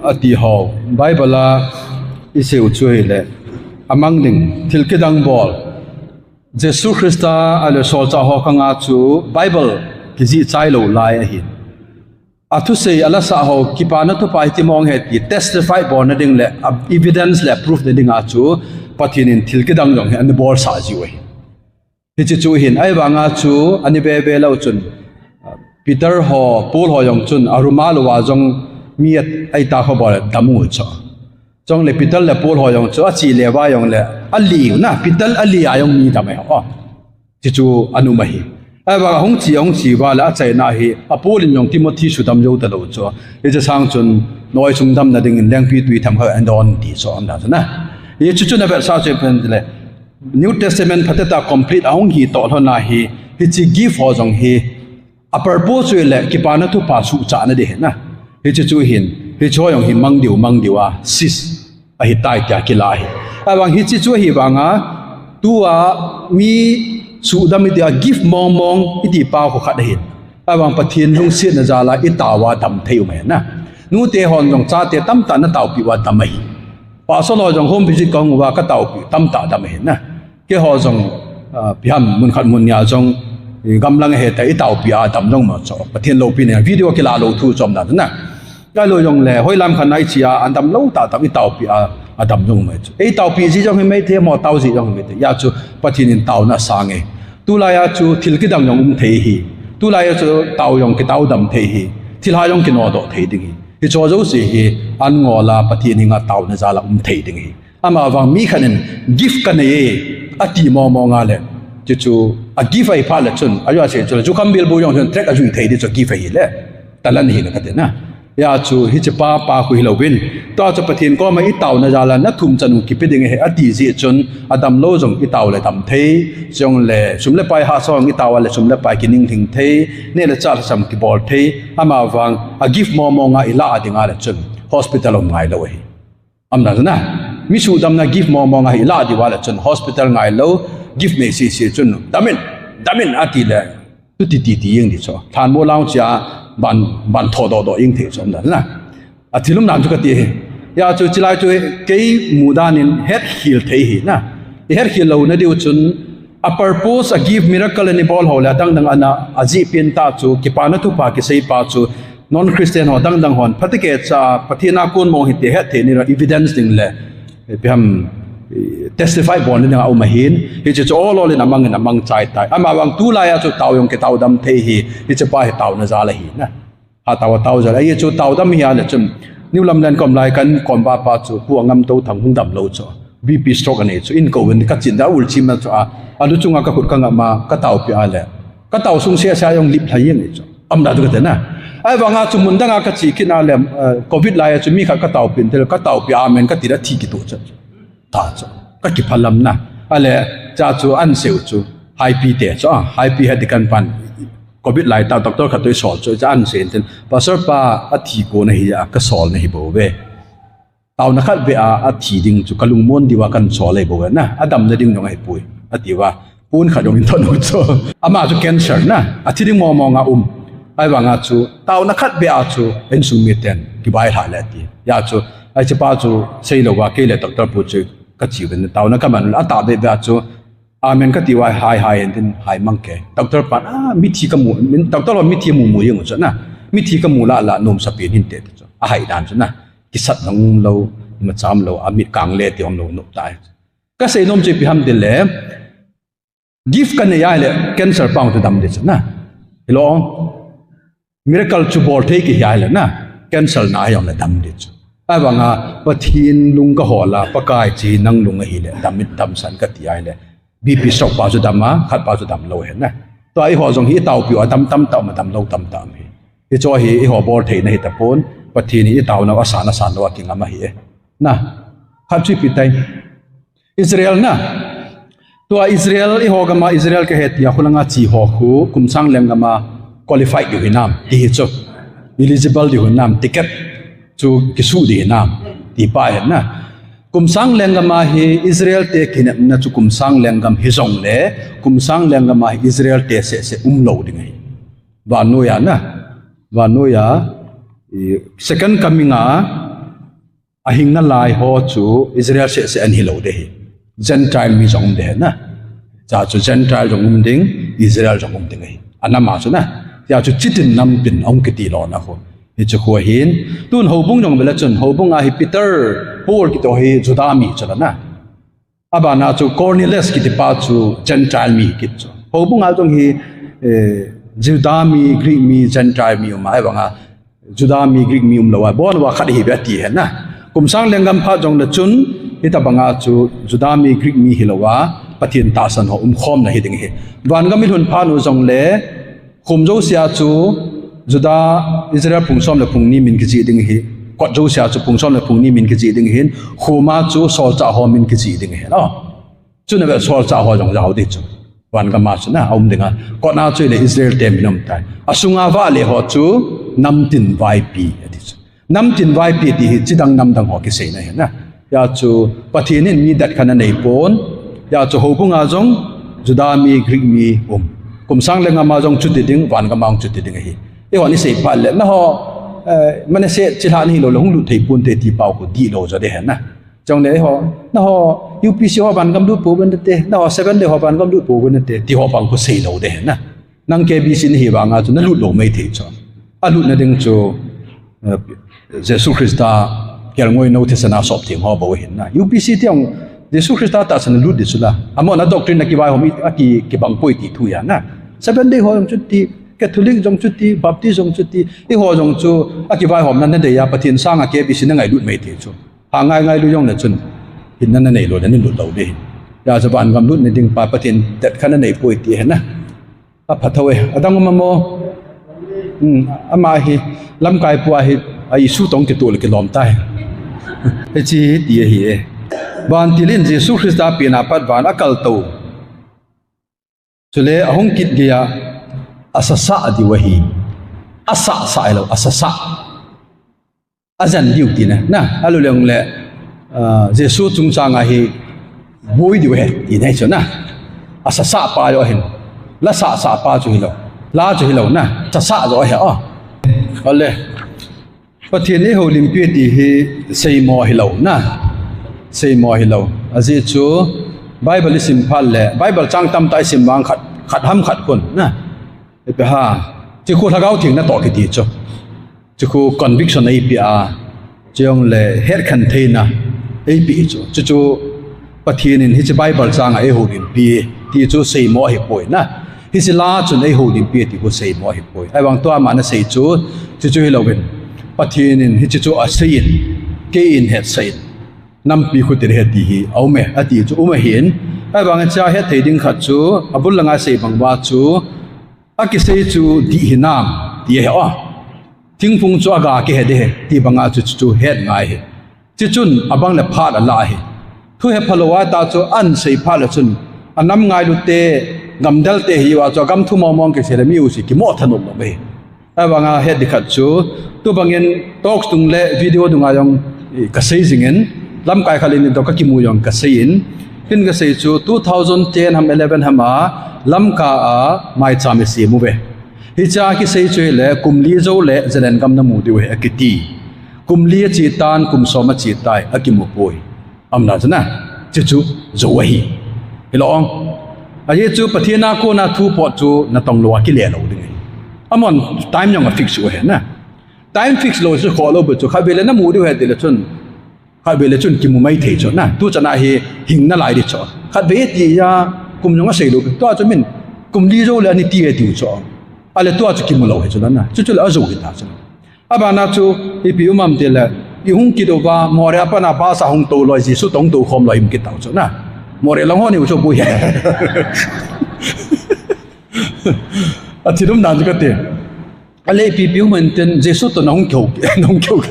ati ho. Bible a i sei u chu hile. Amang ding, thil kidang bol. Jesu Christa a le solchah ho khang a chu Bible kijih chai lou lai ahin. A thusei a la sah ho kipana thupha hiti mong ahi ti testify bolna ding le, a, evidence le proof na ding a chu Pathen in thil kidang jong hi ana bolsah jiu ahi. Hichi chu hin, ahivang a chu ani ve ve lou chun, Peter ho, Paul ho jong chun, a rumal uva jong mi a, aita kho bol dam u chu. Chong le Peter le Paul ho jong chu, a chi le va jong le, a liu na, Peter a li a jong mi dam e ho. Chi chu a nu ma hi. Ahivang a hung chi, hung chi va le a chaina hi, a Paul in jong Timothy sudam jou ta lou chu. Hichi sang chun, noi sung damna ding in lengpi tui tham kha an don ti chu um dan chu na. Hichi chu na vet sa chu pen le, New Testament phatah a complete a hung hi toh lhon a hi, hichi gift ho jong hi, a purpose chu le kipana thupha suhchah na ding hi na. Hichi chu hin, hichi ho jong hi mang diu, mang diu a, sis ahi tai tia kila hi. Ahivang hichi chu ahivang a, tua mi sudam iti a gift mong mong iti pa khu khat ahin. Ahivang Pathen lungsetna jal a i tao a dam thei u mai na. Nute hon jong chate tamtah na taopi uva dam ahi. Pastor ho jong home visit ka hung uva ka taopi tamtah dam ahi na. Keiho jong, ah, ipi ham mun khat mun ni a jong, i gamlang he ta i taopi a dam jong ma chu. Pathen loupina video kila lou thu chom dan na. Kei lou jong le, hoilam khat na i chi a, an dam lou tah tah i taopi a, a dam jong ma chu. Ei taopi ji jong hi mai thei, mo tao ji jong hi mai thei. Hia chu Pathen in taona asang e. Tulai a chu thil kidang jong um thei hi. Tulai a chu tao jong kitao dam thei hi. Thilha jong kinodoh thei ding hi. Hicho jouse hi an ngol a Pathen henga taona jal a um thei ding hi. Amavang mi khat in gift ka nei e, ati mong mong a le. Chuchu a gift ahi phat le chun, a jui a sei chu le, jukham bilbu jong chun track a jui thei ding chu gift ahi le. Talent ahi le ka ti na. Hia chu hichi pa, pa khu hilou vin. Tua chu Pathen koma i taona jal a na thum chan u kipe ding ahi ati jeh chun, a dam lou jong i tao le dam thei. Chong le, sum le pai hahsa jong i tao a le sum le pai kining lhing thei. Neh le chah lhasam kibol thei. Amavang a gift mong mong a i la a ding a le chun, hospital um ngai lou ahi. Am dan na, mi sudamna gift mong mong a hi la diu a le chun hospital ngai lou, gift nei sisi chun, dam in, dam in ati le, tu ti ti ti jeng ding chu. Thanmo lang chia, ban, ban tho doh doh jeng thei chu am dan na. A thil um dan chu ka ti hi. Hia chu chilai chu kei mu dan in het khel thei hi na. I het khel louna diu chun, a purpose, a gift, miracle ana bol ho le, a dang dang ana, a jih pen tah chu, kipana thupha kisei pa chu, non-Christian ho dang dang hon, phatecha, Pathen a kon mong hi ti het thei ni lou, evidence ding le, ipi ham, i, testify bol ni ding a um ahin, hichi chu ol ol in amang in amang chai tai. Amavang tulai a chu tao jong kitao dam thei hi, hichi pa hi taona jal ahi na. Ha tao a tao jal, ahi chu tao dam hi a le chun, New Lamlen kom lai kan kom ba pa chu, Pu Angam Touthang hung dam lou chu, B P stroke anei chu, in ko in ka chin da ul chim na chu a, a lu chunga ka khut ka ngam a, ka taopi a le, ka tao sung sia sia jong lip lha jeng ahi chu. Am dan chu ka ti na. Ahivang a chu mun dang a ka che kit na le, eh, covid lai a chu mi khat ka taopi in tel, ka taopi amen ka ti da thi kitoh chu. Ta chu. Ka kiphalam na. A le, cha chu an sei u chu. Haipi te chu, ah, Haipi he ti kan pan. Covid lai ta doctor khat toh i sol chu, cha an sei in tel. Pastor pa a thi ko na hi a, ka sol na hi bou ve. Taona khat beh a athi ding chu kalungmon diu a kahin sol ahi bou ve na. Adamna ding jong ahipoi, ati uva. Pon khat jong hin thot u chu. Ama chu cancer na. Athi ding mong mong a um. Ahivanga chu, taona khat beh a chu, insung miten kibai lha le ati. Hijeh chun, hichepa chu, seilou va, kei le doctor pu chu, kache uvin, taona kaman, atahbeh beh a chu, amen kati uva, hai, hai, en tin, hai mang kei. Doctor pan, ah, mithi kamu, min, doctor ho mithi mu mu jeng u chu na. Mithi kamu lah lah, nomsa pen hinte ti chu. Ahai dan chu na. Kisat jong umlou, macham lou, amit kang le ti umlou, nop tai. Kasei nom chu ipi ham tile, gift kanei ahile, cancer pa chu dam ding chu na. Hilou. Miracle chu bol thei kihi ahile na. Cancer na ahi jongle dam ding chu. Ahivanga, Pathen lung kahol a, Pakai che nang lung ahile, dam in damsah in kati ahile. B P stroke pa chu dam a, khat pa chu damlou ahi na. Tua eiho jong hi itaopiu a dam tamtah um a damlou tamtah um ahi. Hiche hi eiho bol theina hitapon, Pathen hi itaonau asan asan lou a kingam ahi e. Na, khat chu ipi tai. Israel na. Tua Israel, eiho gam a Israel kahi tia khulanga che ho khu, kum sang lenggam a qualified diu hinam, ti hi chu. Eligible diu hinam, ticket chu kisuh diu hinam, ti pa ahi na. Kum sang lenggam a hi Israel te kinepna chu kum sang lenggam hijongle, kum sang lenggam a hi Israel te seh seh umlou ding ahi. Vannoi a na. Vannoi a, second coming a, ahing nalai ho chu Israel seh seh ahin hilou ding ahi. Gentile mi jong um ding ahi na. Hijeh chun Gentile jong um ding, Israel jong um ding ahi. Anam a chu na. Hijeh chun chitin nampin ahung kiti lona khu. Hiche khu ahin. Tun houbung jong vele chun, houbung a hi Peter, Paul kiti ho hi Juda mi chu la na. Abana chu Cornelius kiti pa chu Gentile mi kiti chu. Houbung a jong hi, eh, Juda mi, Greek mi, Gentile mi um a, ahivanga Juda mi, Greek mi umlou a, abon uva khat ihiuve ati ahi na. Kum sang lenggam phat jongle chun, hitobanga chu Juda mi, Greek mi hilou a, Pathen tahsan ho umkhomna hiding ahi. Vangam ilhun phat u jongle, khum jousea chu Juda, Israel phung som le phung ni min kijih ding ahi. Kot jousea chu phung som le phung ni min kijih ding ahin, khum a chu solchah ho min kijih ding ahi. Chun ave solchah ho jong jao ding chu. Vangam a chu na, aum ding a. Kot a chu ahile Israel te min um tai. Asunga vahle ho chu namtin vaipi ati chu. Namtin vaipi ti hi chidang namdang ho kiseina ahi na. Hijeh chun Pathen in mi det khat anei pon. Hijeh chun houbung a jong Juda mi, Greek mi um. Kum sang lenggam a jong chuti ding, vangam a jong chuti ding ahi. Eihon isei phat le, naho, eh, Manasseh chilhah nahilou le hung lut thei ponte ti pau khu dihlou jo ding ahi na. Chule eiho, naho, U P C ho vangam lut pouvin nate, naho Seventh Day ho vangam lut pouvin nate, ti ho pang khu seilou ding ahi na. Nang K B C nahi vanga chu nalut lou maithei chu. Alutna ding chu, eh, Jesu Christa kelngoi nou thisan a sop theng ho bou ahin na. U P C ti jong Jesu Christa tahsan a lut ding chu la. Amahon a doctrine a kivaihom, aki, kibang poi ti thu ahi na. Seventh Day ho jong chuti, Catholic jong chuti, Baptist jong chuti, eiho jong chu akivaihomna nadei a Pathen sanga K B C nangailut maithei chu. Ha ngai ngailu jongle chun, hinna nanei lou le nalut lou ding ahi. Hijeh chun vangam lutna ding pa Pathen det khat anei poi ti ahi na. Apha thou e, adang um am? Hmm, ama hi, lamkai pu a hi, a issue toh kitoh le kilom tai. Hiche hi ti ahi e. Vantil in Jesu Christa pen a pat van akal tou. Chule ahung kit geiya, asasah diu ahi. Asahsah hilou, asasah. Ajen diu tina, na, aluleng le, ah, Jesu chungchang a hi boi diu ahi, tina hi chu na. Asasah pa joh ahin. La sahsah pa chu hilou. La chu hilou na. Sasah joh ahi, oh. Ole. Pathen in eihoulimpi ti hi seimo hilou na. Seimo hilou. Ajeh chu Bible isim phat le, Bible chang tamtah isim vang khat, khat ham khat khun na. Ipi ham, hiche khu Lhagao Theng natoh kiti chu. Hiche khu conviction eipeh a, chujongle hetkhen theina eipeh chu. Chuchu Pathen in hiche Bible chang a eihoulimpi ti chu seimo ahipoi na. Hiche la chun eihoulimpi ti khu seimo ahipoi. Ahivang tua ama nasei chu, chuchu hilouvin. Pathen in hiche chu asei in, kei in hetsah in. Nampi khu ti ahi ti hi, aume, ati chu um ahin. Ahivang hichea hetthei ding khat chu, abul langa sei bang uva chu, akisei chu dih hinam, ti ahi o. Thingphung chu aga kihe ding ahi, ti banga chu, chu, chu het ngai ahi. Chuchun abang le phat ala ahi. Thu hephalou a ta chu ahin sei phat le chun, anam ngailu te, gamdel te hiuva chu, agam thu mong mong kisei le mi u si kimo thanop lou ahi. Ahivanga het ding khat chu, tubangin talks dung le video dunga jong, Kasei jingin, lamkai khat le ni toh kakimu jong kasei in, ken kasei chu two thousand ten ham eleven ham a, Lamka a maicham isem uve. Hichea kisei chu hile, kum li jou le Zalengam namu diu ahi akiti. Kum li ache tan, kum som ache tai, akimu poi. Aumna chu na, chuchu jou ahi. Hilou. Ajeh chu Pathen a kona thu pot chu natong lou a kile lou ding ahi. Amahon time jong afix u ahi na. Time fix lou chu khoh lou bou chu, khatvei le namu diu ahi tile chun, khatvei le chun kimu maithei chu na, tuchan a hi hing nalai di chu. Khatvei tia kum jong asei lou, tua chu min kum li jou le ani ti atiu chu. Ahile tua chu kimu lou ahi chu na, chuchu le ajou hita chu. Abana chu ipi um am tile, ihung kit uva, Moreh a pat a bus a hung tou loi, Jesu toh hung tou khom loi um kit tau chu na. Moreh lang ho neiu chu boi. Athi dum dan chu kati. Ahile ipi ipi um am tin, Jesu toh nahung kihou, nahung kihou,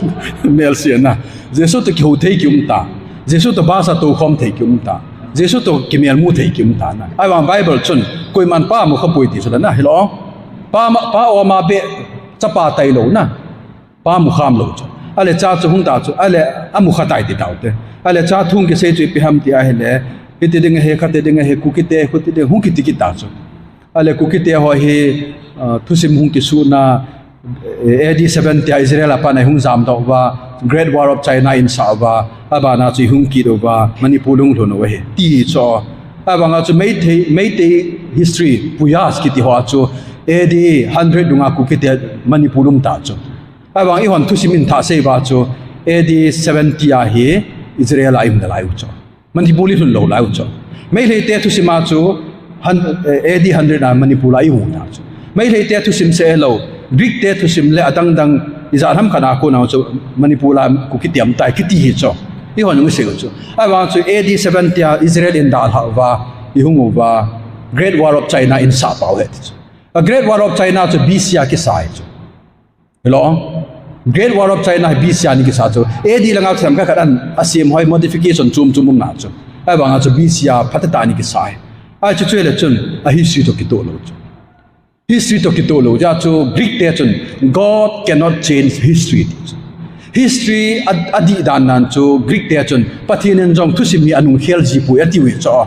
melse na. Jesu toh kihou thei kium ta. Jesu toh bus a tou khom thei kium ta. Jesu toh kimelmu thei kium ta na. Ahivang Bible chun, koiman Pa amu khapoi ti chu na, hilou. Pa ma, Pa oma beh, Chapa tailou na. Pa mu kham lou chu. Ahile cha chu hung ta chu, ahile amu kha tai ti tau te. Ahile cha thu kisei chu ipi ham ti ahile, hiti ding ahi, khati ding ahi, Kukite, khuti ding, hung kiti kit ta chu. Ahile Kukite ho hi, ah, thusim hung kisuhna, eh, A D seventy a Israel a pat a hung jamdoh uva, Great Wall of China ahinsah uva, abana chu ihung kit uva, Manipur hung lhun u ahi, ti chu. Ahivanga chu Meitei, Meitei history, Puyas kiti ho chu, A D hundred dunga Kukite Manipur um ta chu. Ahivang eihon thusim in thah sei uva chu, A D seventy a hi Israel a ium nalai u chu. Manipur ilhun lou lai u chu. Meitei te thusim a chu, hun-, eh, A D hundred a Manipur a ium ta chu. Meitei te thusim seh lou, Greek te thusim le adang dang ijat ham khat a kona chu Manipur a Kukite um tai kiti hi chu. Eihon isei u chu. Ahivang chu A D seventy a Israel in dalha uva, ihung uva, Great Wall of China ahinsah pau ahi ti chu. A Great Wall of China chu B C a kisa ahi chu. Hilou. Great Wall of China hi B C a ana kisa chu. A D langa themkhat khat ana sem hoi modification chom chom um na chu. Ahivanga chu B C a phatah a ana kisa ahi. Ahi chu chu le chun a history toh kitoh lou chu. History toh kitoh lou. Ajeh chu Greek te chun God cannot change history. History a, adih dan nan chu Greek te chun Pathen in jong thusim hi anung khel ji poi ati u ahi chu.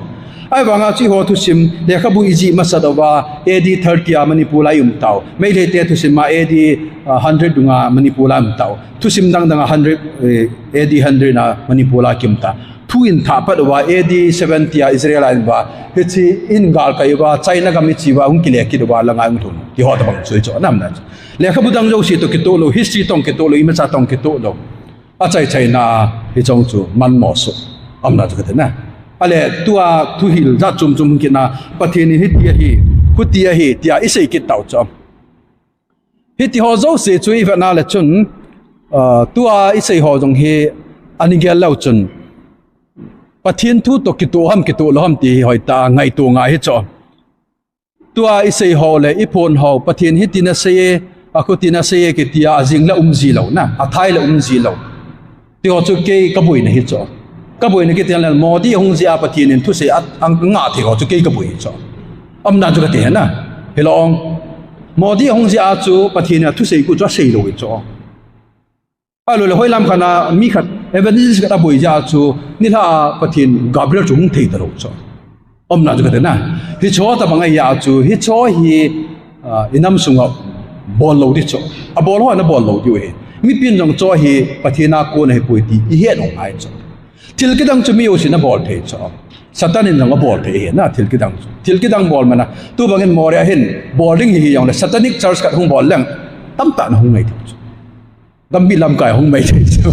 Ahivanga chu eiho thusim, lekhabu ijih masat uva, A D thirty a Manipur a ium tau. Meitei te thusim a A D, ah, hundred dunga Manipur a um tau. Thusim dang dang a hundred, eh, A D hundred a Manipur a kium ta. Thu in thah pat uva, A D seventy a Israel a in uva. Hiche in galkai uva, China gam iche uva, hung kile kit uva, langa hung lhun. Ti ho tabang chu ahi chu, ana um na chu. Lekhabu dang jouse toh kitoh lou, history toh kitoh lou, imacha toh kitoh lou. Achaichaina hiche chu manmo soh. Aumna chu kati na. Ahile tua thuhil jat chom chom kina Pathen in hiti ahi, khuti ahi, tia isei kit tau chu. Hiti ho jouse chu ivet na le chun, ah, tua isei ho jong hi ana gel leu chun. Pathen thu toh kitoh ham, kitoh lou ham ti hi hoitah a ngaito ngai ahi chu. Tua isei ho le iphon ho, Pathen hiti nasei e, akhuti nasei e, kiti a, ajing le um ji lou na, athai le um ji lou. Ti ho chu kei kaboina ahi chu. Kaboina kiti le Modi ahung jeh a Pathen in thusei a, angah thei ho chu kei kaboi ahi chu. Aumna chu kati ahi na. Hilou. Modi ahung jeh a chu Pathen in athusei khu chu asei lou ahi chu. Ahilou le, hoilam khat a mi khat, evangelist khat aboi jeh a chu, nilhah a Pathen Gabriel chu hung thei talou chu. Aumna chu kati na. Hiche tabang ahi a chu, hiche hi, ah, inam sunga bol lou di chu. Abol ho ana bol lou diu ahi. Mipin jong chu hi Pathen a kon ahipoi ti ihet u ngai chu. Thil kidang chu mi jousen abol thei chu. Satan in jong abol thei ahi na, thil kidang chu. Thil kidang bol mana. Tubang in Moreh a hin bol ding hi hijongle, Satanic Church khat hung bol leng, tamtah na hung ngai thei chu. Gambih lamkai hung mai thei chu.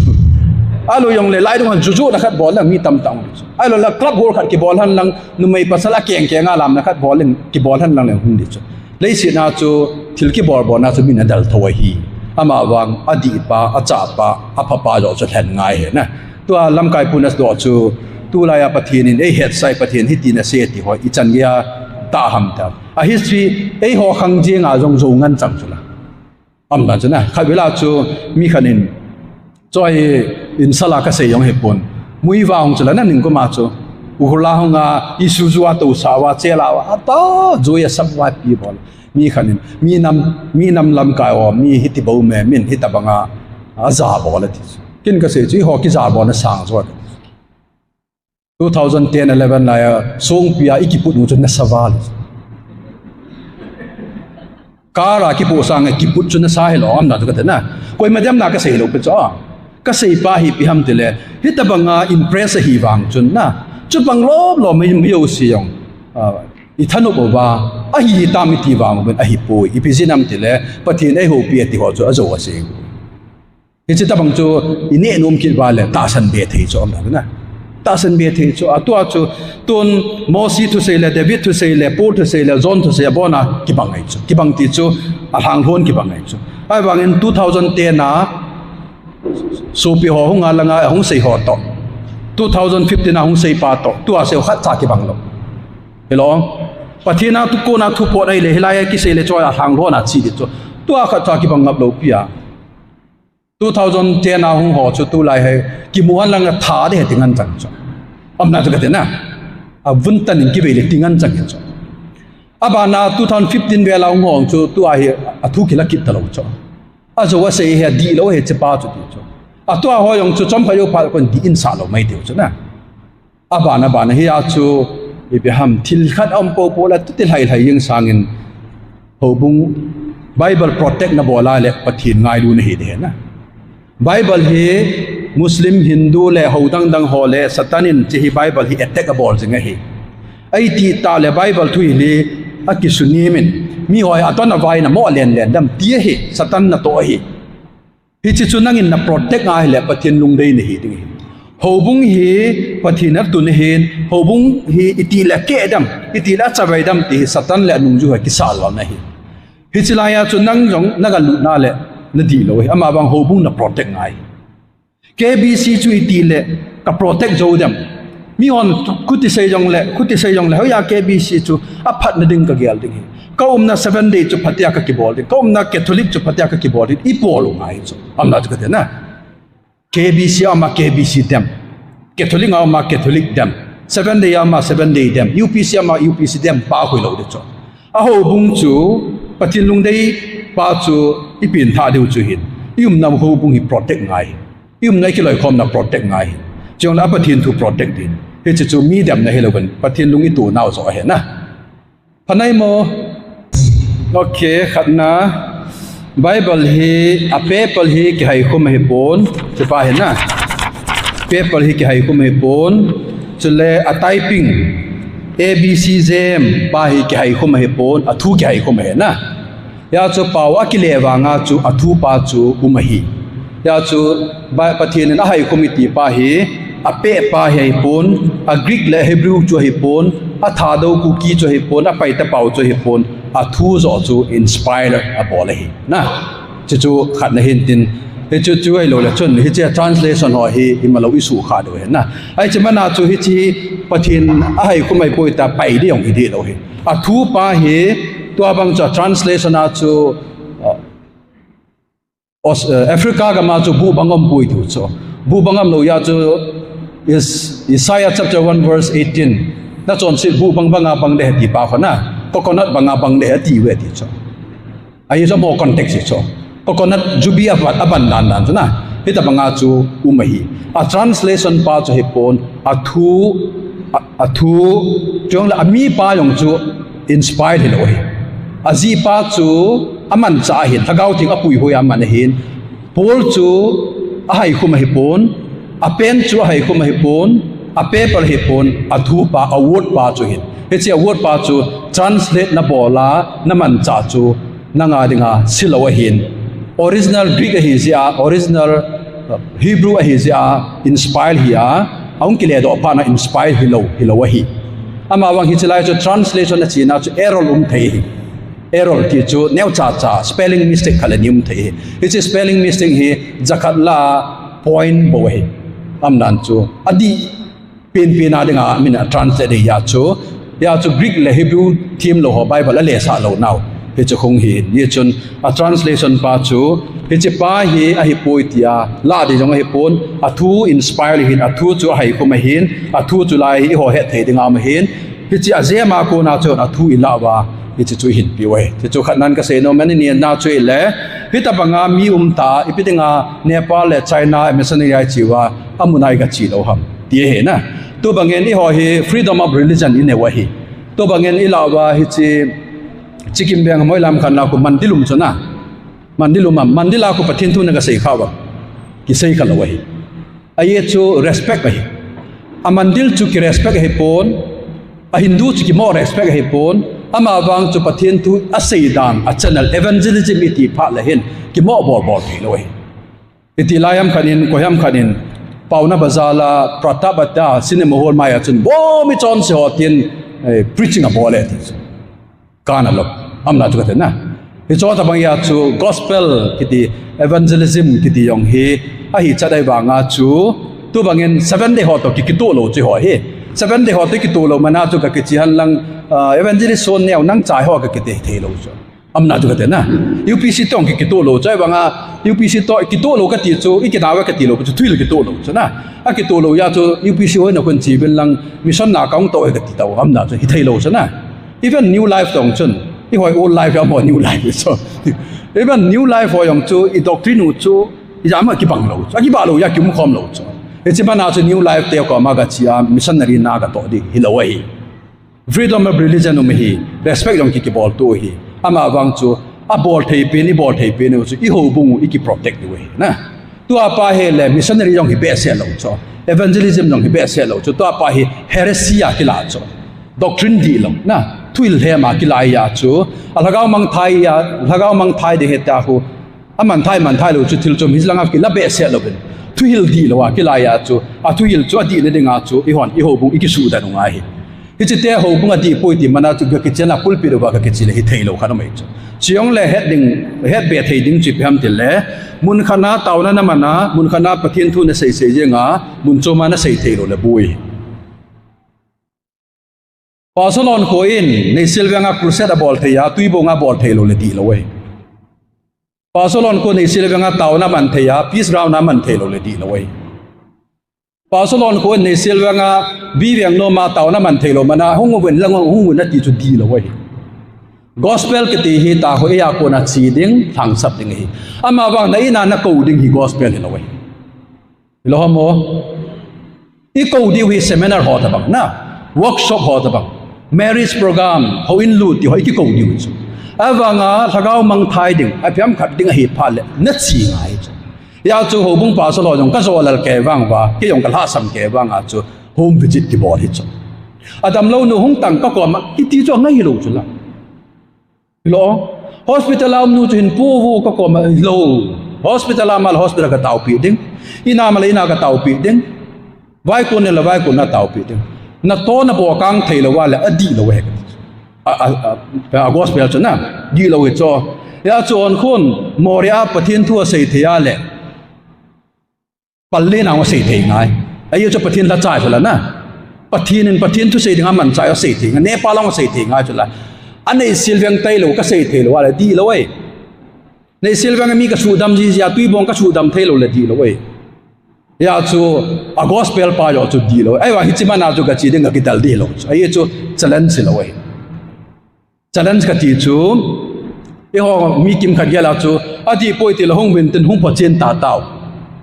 Ahilou jongle, lai dunga juju na khat bol leng mi tamtah hung chu. Ahilou le club hall khat kibol hen lang, numei pasal akeng keng a lam na khat bol leng, kibol hen lang le hung di chu. Leiset a chu thil kibol bol na chu min adalthou ahi. Amavang adihpa, achahpa, aphapa joh chu lhen ngai ahi na. Tua lamkai pun adoh chu, tulai a Pathen in eihetsah e, Pathen hiti nasei e ti ho ichan gei a tah ham ta. A history eiho khang jeng a jong jou ngen chang chu la. Aumdan chu na, khatvei la chu mi khat in, choi in sala kasei jong hipon. Muivah hung chu la na ningkum a chu. Ukhrul a hung a, Isuzu a tousah uva, chela uva, ata, jui a sap uva pi bol. Mi khat in, mi nam, mi nam lamkai ho, mi hiti bou me, min hitabang a, aja bol ati chu. Kin kasei chu, eiho kijabol na sang chu. Two thousand ten eleven laiya, songpi a ikiput u chu nasa val. Car a kipoh sanga kiput chu nasa hilou, amna chu kati na. Koima demna kasei lou pi chu. Kasei pa hi ipi ham tile, hitabanga impress ahi vang chun na. Chubang lom lom mai, mai u si jong. Ah, ithanop uva, ahi tam iti vang uvin ahipoi. Ipi jeh ham tile, Pathen eihoupi ati ho chu ajou asei. Hiche tabang chu ineh nom kit uva le tahsan be thei chu aum na. Tahsan be thei chu, atua chu tun Mosi thusei le, David thusei le, Paul thusei le, John thusei abona kibang ahi chu. Kibang ti chu alhanglhon kibang ahi chu. Ahivangin two thousand ten a sopi ho hung a langa hung sei ho toh, two thousand fifteen a hung sei pa toh, tua sei khatcha kibang lou. Hilou. Pathen a thu kona thu pot ahile, hilai a kisei le chu alhanglhon a che di chu. Tua khatcha kibang ngap lou pi a. Two thousand ten a hung ho chu tulai hi kimu hen lang a tha ding ahi ti ngen chang chu. Amna chu kati na. Avun tan in kivei le ti ngen chang chu. Abana two thousand fifteen vel a hung ho chu tua hi athu kila kit talou chu. Ajou asei hi adih lou hi hiche pa chu ti chu. Atua ho jong chu chomkhat jou phat kon dih in sah lou mai tiu chu na. Abana, abana hi a chu, ipi ham, thil khat aum popo le, tuti lhai lhai jeng sangin, houbung Bible protect na bol a le, Pathen ngailu na hi ding ahi na. Bible hi Muslim, Hindu le ho dang dang ho le, Satan in hiche hi Bible hi attack abol jing ahi. Eiti tah le Bible thu hi le, akisunem in, mi ho hi adon avai na mo len len dem ti ahi, Satan natoh ahi. Hiche chu nangin na protect ngai le Pathen lungdei na hi ding ahi. Houbung hi Pathen a tun ahin, houbung hi iti le akeh dem, iti le achavai dem ti hi Satan le anungju hi kisah lou na hi. Hiche laiya chu nang jong na galut na le na dih lou ahi. Ama bang houbung na protect ngai. K B C chu iti le ka protect jou dem. Mihon khuti sei jongle, khuti sei jongle, hoiya K B C chu aphatna ding kagel ding ahi. Ka umna Seven Day chu phatea kakibol ding. Ka umna Catholic chu phatea kakibol ding. Ibol u ngai chu. Amna chu kati na. K B C a uma K B C dem. Catholic a uma Catholic dem. Seven Day a uma Seven Day dem. U P C a uma U P C dem. Pa khui lou ding chu. A houbung chu, Pathen lungdei pa chu, ipen tha diu chu hin. I umna houbung hi protect ngai. I umna i kiloikhomna protect ngai. Chule a Pathen thu protect ding. Hiche chu mi demna hilou vin. Pathen lung i tuh nau joh ahi na. Phanai mo. Okay, khatna. Bible hi, a paper hi kihaikhum ahipon. Hiche pa hi na. Paper hi kihaikhum ahipon. Chule a typing. A B C jem pa hi kihaikhum ahipon. A thu kihaikhum ahi na. Hia chu pao akile vanga chu a thu pa chu um ahi. Hia chu Bi-, Pathen in ahaikhum iti pa hi, a peh pa hi ahipon, a Greek le Hebrew chu ahipon, a Thadou Kuki chu ahipon, a Paite pao chu ahipon, a thu joh chu inspire abol ahi. Na, hiche chu khatna hin tin, hiche chu ahilou le chun, hiche translation ho hi, imalou i suhkhah diu ahi na. Hiche mana chu hiche hi Pathen ahaikhum ahipoi tia pai ding jong hi dih lou ahi. A thu pa hi, tua bang chu a translation a chu, uh, Aus-, uh, Africa gam a chu buh bang umpoi tiu chu. Buh bang umlou jeh a chu Is-, Isaiah chapter one verse eighteen. Na chonset buh bang banga bang ding ahi ti pa khu na. Coconut banga bang ding ahi ati uve ti chu. Ahi chu amaho context hi chu. Coconut jubi a ban, a ban dan dan chu na. Hitabanga chu um ahi. A translation pa chu ahipon, a thu, a, a thu, chule a mi pa jong chu inspired hilou ahi. A jih pa chu amanchah ahin, Lhagao Theng apuihoi a aman ahin. Paul chu ahaikhum ahipon, a pen chu ahaikhum ahipon, a paper ahipon, a thu pa, a word pa chu ahin. Hiche a word pa chu translate nabol a, namanchah chu nanga dinga silou ahin. Original Greek ahi jeh a, original, uh, Hebrew ahi jeh a, inspire hi a, ahung kiledoh phat na inspire hilou, hilou ahi. Ama vang hiche lai chu translation a chena chu error um thei ahi. Error ti chu neocha cha, spelling mistake khat le ni um thei ahi. Hiche spelling mistake hi jakhat lah a point bou ahi. Amnan chu adih penpen a dinga min a translate ahi jeh chu. Hia chu Greek le Hebrew themlou ho Bible alesah lou nau. Hiche khong hi, hijeh chun a translation pa chu, hiche pa hi ahipoi tia, lah ding jong ahipon, a thu inspire ahin, a thu chu ahaikhum ahin, a thu chu lai hi eiho hetthei dinga um ahin, hiche a jem a kona chun a thu ilah uva, Hiche chu ihin piu ahi. Hiche chu khatnan kasei nom ahi, nina chu ahile, hitabanga mi umtah, ipi dinga Nepal le China missionary a iche uva, amun a igache lou ham ti ahi na. Tubangin eiho hi freedom of religion inei u ahi. Tubangin ilah uva hiche Sikkim veng Moilam khatna khu mandil um chu na. Mandil um am, mandil a khu Pathen thu nagasei kha uvam? Kisei kha lou ahi. Ajeh chu respect ahi. A mandil chu ki respect ahipon, a Hindu chu kimo respect ahipon, amavang chu Pathen thu asei dan a channel evangelism iti phat le hin kimo bol bol thei lou ahi. Iti lai ham khat in, koi ham khat in, Paona Bazar la Pratap a ta cinema hall mai a chun, bo mi chonse ho tin, eh, preaching abol e ti chu. Kana lou. Amna chu kati na. Hiche tabang a chu gospel kiti, evangelism kiti jong hi, ahichat ahivanga chu, tubangin Seventh Day ho toh ki, kitoh lou chu ho hi. Seventh Day ho toh kitoh lou mana chu kakiche hen lang, ah, evangelist son neo nang chai ho kakiti thei lou chu. Amna chu kati na. U P C toh ki, kitoh lou chu ahivanga, U P C toh kitoh lou kati chu, ikinau ve kati lou chu, thuhil kitoh lou chu na. Akitoh lou a chu, U P C hoi na khun che uvin lang, mission na kahung toh e kati tao, amna chu, hithei lou chu na. Even New Life toh chun, eiho old life a mo New Life so. Even New Life ho jong chu, i doctrine u chu, ijat ham kibang lou chu, akibah lou a kium khom lou chu. Hiche mana chu New Life te koma kache a, missionary na katoh ding hilou ahi. Freedom of religion um ahi, respect jong ki, kibol tou ahi. Amavang chu, abol thei pen, ibol thei pen u chu, i houbung u iki protect diu ahi na. Tua pa hile missionary jong hi behseh lou chu, evangelism jong hi behseh lou chu, tua pa hi heresy a kila chu. Doctrine dihlou na, thuhil lhem a kila a chu, a lhagao mangthai a, lhagao mangthai ding ahi tia khu, amanthai manthai lou chu thil chom hi langa kila behseh louvin, thuhil dihlou a kila a chu, a thuhil chu adihna dinga chu, eihon, i houbung iki suhdan u ngai ahi. Hiche te houbung adih poi ti mana chu kakichen a pulpit uva kakiche le hithei lou khat um ahi chu. Chujongle het ding, het be thei ding chu ipi ham tile, mun khat na taona naman a, mun khat na Pathen thu nasei sei jeng a, mun chom a nasei thei lou le boi. Pastor Lhonkho in Neihsial veng a crusade abol thei a, Tuibong a bol thei lou le dihlou ahi. Pastor Lhonkho Neihsial veng a taona man thei a, peace ground a man thei lou le dihlou ahi. Pastor Lhonkho in Neihsial veng a, B. Vengnom a taona man thei lou mana, hung uvin lang hung uvin ati chu dihlou ahi. Gospel kiti hi tahsa ho a kona che ding, lhangsap ding ahi. Amavang na in a nakou ding hi gospel hilou ahi. Hilou ham o. Ikou diu hi seminar ho tabang na, workshop ho tabang, marriage program, houin lut ti ho ikikou diu chu. Ahivanga lhagao mangthai ding, aphiam khat ding ahi phat le, nache ngai chu. Hia chu houbung pastor ho jong kajo lal kei vang uva, kei jong kalhahsam kei vanga chu, home visit kibol hi chu. Adamlou nu hung tang kakoma, kiti chu angai hilou chu la. Hilou, hospital a um nu chu hin pu vu kakoma hilou. Hospital a ama le hospital kataopi ding. In a ama le in a kataopi ding. Vaikon le vaikon a taopi ding. Natoh nabol kang thei lou a le adihlou ahi. A, a, a, a gospel chu na. Dihlou hi chu. Hia chu Lhonkhon, Moreh a Pathen thu asei thei a le. Pallel a hung asei thei ngai. Ajeh chu Pathen lhacha chu la na. Pathen in Pathen thusei dinga manchah asei thei ngai. Nepal a hung asei thei ngai chu la. A Neihsial veng tailou kasei thei lou a le dihlou ahi. Neihsial veng a mi kasuhdam jiji a Tuibong kasuhdam thei lou le dihlou ahi. Hia chu a gospel pa jong chu dihlou. Ahivang hiche mana chu kache ding kakidel dihlou chu. Ajeh chu challenge hilou ahi. Challenge kati chu, eiho mi kimkhat gel a chu, adih poi tile hung uvin tin hung phachen ta tao.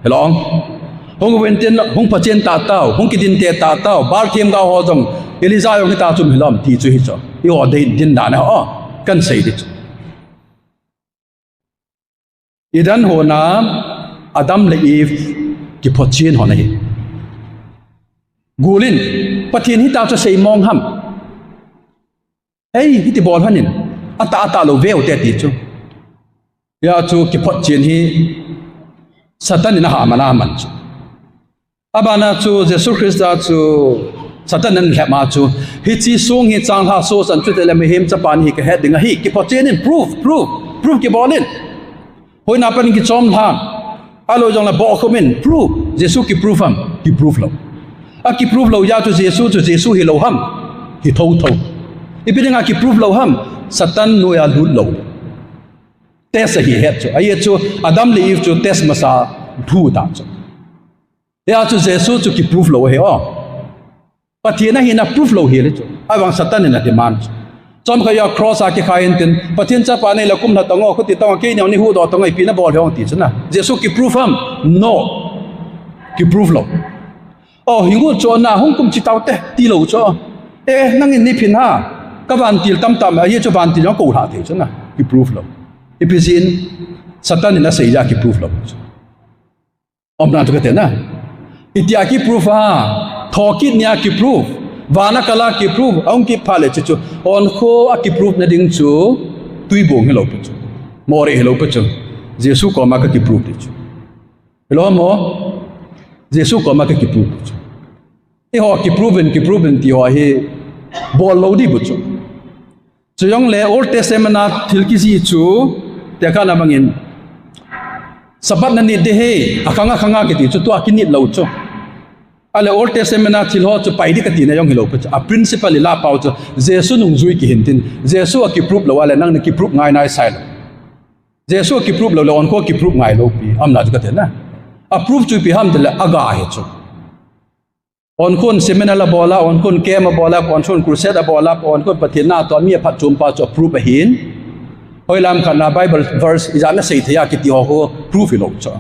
Hilou. Hung uvin tin hung phachen ta tao, hung kidin te ta tao, Baal themgao ho jong, Elijah jong hita chu um hilou ti chu hi chu. Eiho dei din dan a ho, kahin sei di chu. Eden hon a Adam le Eve kiphotchen hon ahi. Gul in, Pathen hita chu seimong ham. Ei, hiti bol hon in, atah atah lou veu te ti chu. Hia chu kiphotchen hi Satan in aha man a man chu. Abana chu Jesu Christa chu Satan in alhep a chu, hiche song hi changlhah sohchan chutile mihem chapa nahi kahet ding ahi, kiphotchen in, proof, proof, proof kibol in. Hoina pan kichom lhan. Ahilou jongle bohkhum in, proof, Jesu kiproof ham, kiproof lou. Akiproof lou jeh chu Jesu chu Jesu hilou ham, hi thotho. Ipi dinga kiproof lou ham, Satan noiya lut lou. Test ahi het chu. Ajeh chu Adam le Eve chu test masa thu ta chu. Hia chu Jesu chu kiproof lou ahi o. Pathen ahina proof lou hile chu. Ahivang Satan in ademand chu. Chomkhat a cross a kikhai intin, Pathen chapa nei le kum lha tang o, khuti tang o, kei neo nei huhdoh tang o, ipi nabol hih ong ti chu na. Jesu kiproof ham? No. Kiproof lou. O, hingu chu na, hung kum chi taute, ti lou chu. E, nangin nei phin ha. Ka vantil tamtah, ahi chu vantil jong kou lha thei chu na. Kiproof lou. Ipi jeh in, Satan in asei jeh a kiproof lou chu. Umdan chu kati na. Itia kiproof a, thokit nia kiproof, vana kala kiproof, ahung kiphat le chu chu, onkho a kiproof na ding chu, tuibong hilou pi chu. Moreh hilou pi chu. Jesu koma ka kiproof ti chu. Hilou mo? Jesu koma ka kiproof ti chu. Eiho kiproof in, kiproof in ti ho hi, bol lou di bu chu. Chujongle Old Testament a thil kijih chu, tekahna bangin, Sabbath nanit ding ahi, akhang akhang a kiti chu, tua kinit lou chu. Ale Old Testament a thil ho chu pai ding kati na jong hilou pi chu. A principle ilah pau chu, Jesu nungjui kihin tin, Jesu a kiproof lou ale, nang na kiproof ngai nai sai lou. Jesu a kiproof lou le, onkho kiproof ngai lou pi, umdan chu kati na. A proof chu ipi ham tile, aga hi chu. Onkhon seminar abol a, onkhon camp abol a, onkhon crusade abol a, onkhon Pathen na toh mi aphatchom pa chu a proof ahin. Hoilam khat na Bible verse ijat na sei thei a kiti ho khu proof hilou chu.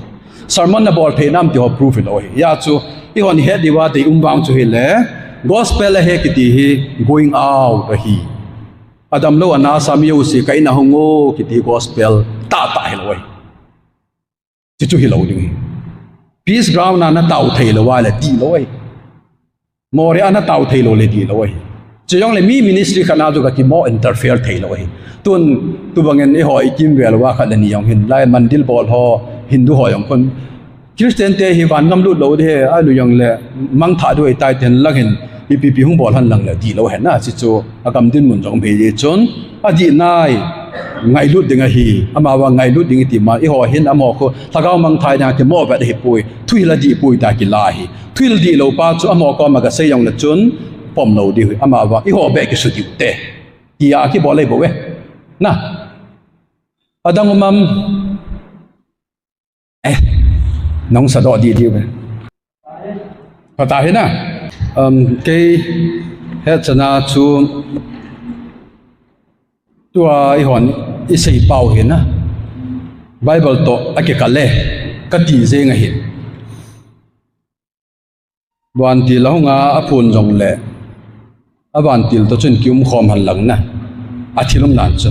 Sermon nabol thei nam ti ho proof hilou ahi. Hijeh chun, eihon ihet diu a deium vang chu hile, gospel ahi kiti hi going out ahi. Adamlou ana sa mi jouse ka in a hung o kiti gospel tahtah hilou ahi. Chuchu hilou ding ahi. Peace ground a natao thei lou a le dih lou ahi. Moreh a natao thei lou le dih lou ahi. Chujongle mi ministry khat na chu ka kimo interfere thei lou ahi. Tun, tubangin eiho ikimvel uva khat le ni jong hin lai mandil bol ho, Hindu ho jong khun. Christian te hi vangam lut lou ding ahi, alu jongle mangthah diu ahitai tin lang hin, ipi pi hung bol hen lang le dih lou hen na, chuchu agam dinmun jong um ahi jeh chun, adih nai, ngailut ding ahi, amavang ngailut ding iti ma, eiho hin amaho khu, lhagao mangthah ding a kimo vet ahipoi, thuhil adih poi tia kila ahi. Thuhil dih lou pa chu amaho koma gasei jongle chun, pom lou diu ahi, amavang eiho beh kisu diu te. Tia kibol ahi bou ve. Na. Adang um am. Eh, nahung sadoh dih diu ve. Phatah hi na. Um, kei hetchan a chu tua eihon isei pau hi na. Bible toh akikal e, kati jeng ahi. Vantil ahung a, aphun jongle, avantil toh chun kium khom hen lang na. Athil umdan chu.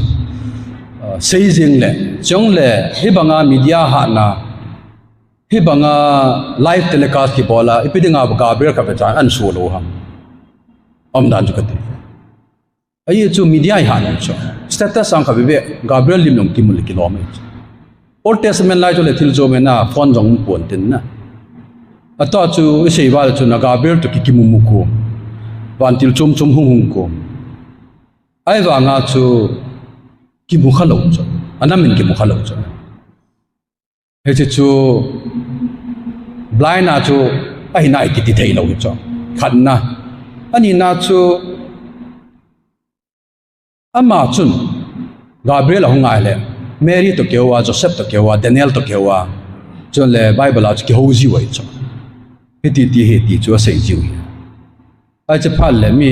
Ah, sei jeng le, chule, hibanga media hahna, hibanga live telecast kibol a, ipi dinga Gabriel kave chan ahin so lou ham. Umdan chu kati. Ajeh chu media ihat nom chu. Status sang kha bebe, Gabriel lim jong kimu le kilom e chu. Old Testament lai chu le thil jom e na, phone jong um pon tin na. Atua chu isei val chu na Gabriel toh ki kimu mu ko. Vantil chom chom hung hung ko. Ahivanga chu kimu kha lou chu. Anam in kimu kha lou chu. Hiche chu blind a chu ahi nai kiti thei lou hi chu. Khatna. Anina chu ama chun Gabriel ahung ngai le Mary toh kihou a, Joseph toh kihou a, Daniel toh kihou a. Chule Bible a chu kihou jiu ahi chu. Hiti ti hi ti chu asei jiu hi. Ahi chu phat le mi,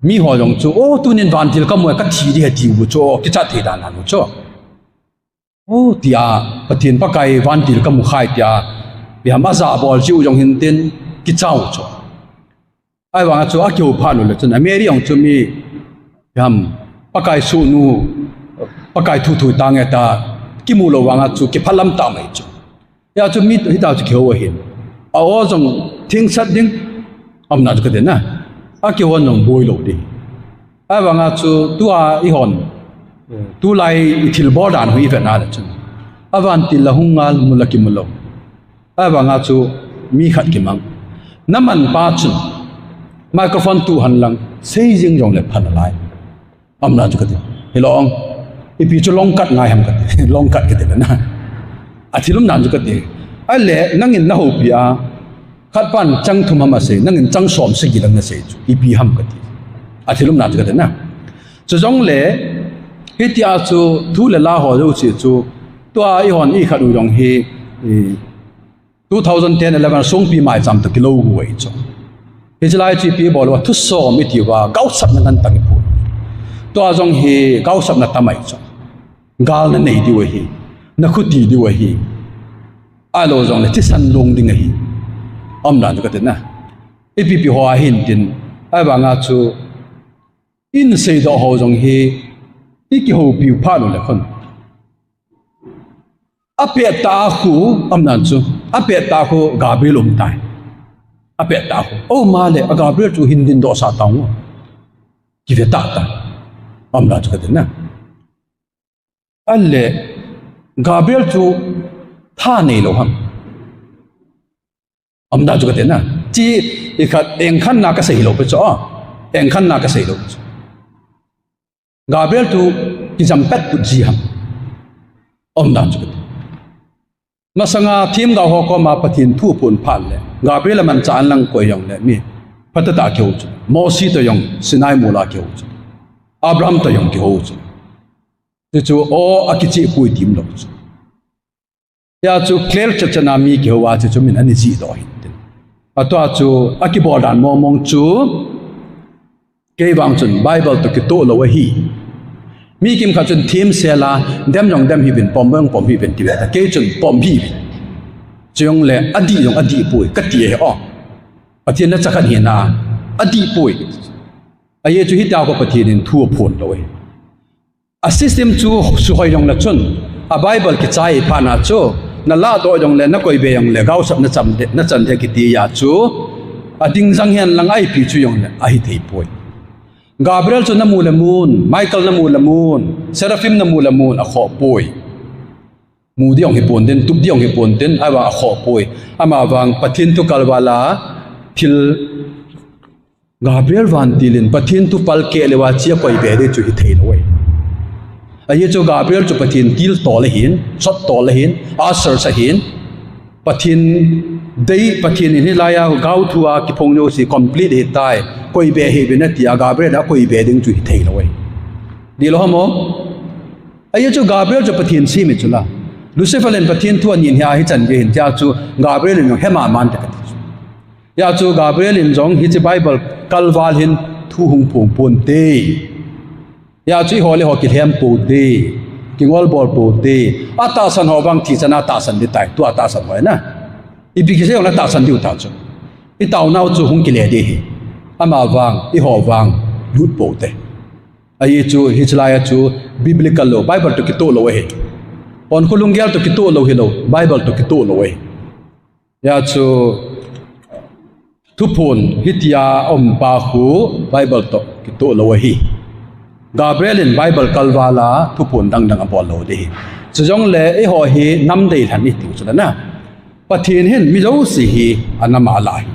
miho jong chu, o tunin vantil kamu e kathi ding ahi tiu chu, o kichat thei dan dan u chu. O, tia, Pathen Pakai vantil kamu khai tia, ipi ham ajah bol jiu jong hin tin, kicha u chu. Ahivanga chu akihou phat u le chun, a Mary jong chu mi, ipi ham, Pakai sohnu, Pakai thu thu tange ta, kimu lou vanga chu, kiphalam ta mai chu. Hia chu mi, hita chu kihou ahin. A o jong, thing sat ding, umna chu kati na. Akihou jong boi lou ding. Ahivanga chu tua eihon, tulai ithilbol dan hi ivet na le chun. Avantil la hung ngal mu la kimu lou. Ahivanga chu mi khat kimang. Naman pa chun microphone tu hen lang sei jing jongle pha nalai. Umdan chu kati. Hilou ong. Ipi chu long cut ngai ham kati. Long cut kati na. Athil umdan chu kati. Ahile nangin nahoupi a. Khat pan chang thum ham asei, nangin chang som sagi lang nasei chu, ipi ham kati. Athil umdan chu kati na. Chujongle, hitia chu, thu le la ho jouse chu, tua eihon ikhat u jong hi, i, two thousand ten eleven Songpi maicham toh kilou gu ahi chu. Hiche lai chu ipi bol uva, thusom iti uva, gaosapna ngen tang iphu. Tua jong hi gaosapna tamai chu. Gal nanei diu ahi. Nakhuti diu ahi. Ahilou jongle thisan long ding ahi. Aumdan chu katina. Ipi pi ho ahin tin. Ahivanga chu. Inseidoh ho jong hi. Ikihoupiu phat uleh khun. Apet tah a khu, aumdan chu. Apet tah a khu Gabriel umtai. Apet tah a khu. O male, a Gabriel chu hin dingdoh sah tang. Kive tah tah. Aumdan chu katina. Ahile, Gabriel chu tha neilou ham. Aumdan chu katina. Chi ikhat engkhanna kasei lou pi chu. Engkhanna kasei lou pi chu. Gabriel chu kijam pet put ji ham. Aumdan chu katina. Masanga themgao ho koma Pathen thu aphon phat le. Gabriel amanchah a lang koi jongle mi. Phatah tah kihou chu. Mosi toh jong Sinai mol a kihou chu. Abraham toh jong kihou chu. Chuchu o akicheh poi tim lou chu. Hijeh chun clear chat chat a mi kihou a chuchu min ana jihdoh hin tin. Atua chu akibol dan mong mong chu. Kei vang chun Bible toh kitoh lou ahi. Mi kimkhat chun themsel a dem jong dem hih uvin pom jong pom hih uvin ti ve ta. Kei chun pom hih uvin. Chujongle adih jong adih poi kati ahi o. Pathen na chakhat hina adih poi. Ajeh chu hitia ko Pathen in thu aphon lou ahi. A system chu suhoi jongle chun, a Bible kichai phat na chu, nalahdoh jongle, nakoibe jongle, gaosap nachan ding, nachan ding kiti a chu, ading jang hen lang a ipi chu jongle, ahithei poi. Gabriel chu namu le mun, Michael namu le mun, Seraphim namu le mun, akhoh poi. Mu ding jong hipon tin, tup ding jong hipon tin, ahivang akhoh poi. Amavang Pathen thu kalval a, thil Gabriel vantil in Pathen thu palkeh leuva chia koibe ding chu hithei lou ahi. Ajeh chu Gabriel chu Pathen tiltol ahin, sottol ahin, asar ahin, Pathen dei, Pathen in hilai a gaothu a kiphong jouse complete ahitai, koibe hih uvin ati a Gabriel a koibe ding chu hithei lou ahi. Dih lou ham o? Ajeh chu Gabriel chu Pathen sem ahi chu la. Lucifer in Pathen thu anin hi a hichan gei hin tia chu Gabriel in jong hema man te kati chu. Hijeh chun Gabriel in jong hiche Bible kalval hin thu hung phong ponte. Hijeh chun eiho le eiho kilhem ponte. Kingol bol ponte. Atahsan ho vang thi chan a tahsan ding tai. Tua tahsan ho na. Ipi kisei jong le tahsan diu ta chu. Itaonau chu hung kile ding ahi. Amavang, eiho vang, lut ponte. Ajeh chu, hiche lai a chu, biblical lou, Bible toh kitoh lou ahi. Onkho lunggel toh kitoh lou hilou, Bible toh kitoh lou ahi. Hijeh chun, thuphon hitia aumpa khu Bible toh kitoh lou ahi. Gabriel in Bible kalval a thuphon dang dang abol lou ding ahi. Chujongle eiho hi nam deilhen itiu chu na. Pathen hin mi jouse hi anam a alah ahi.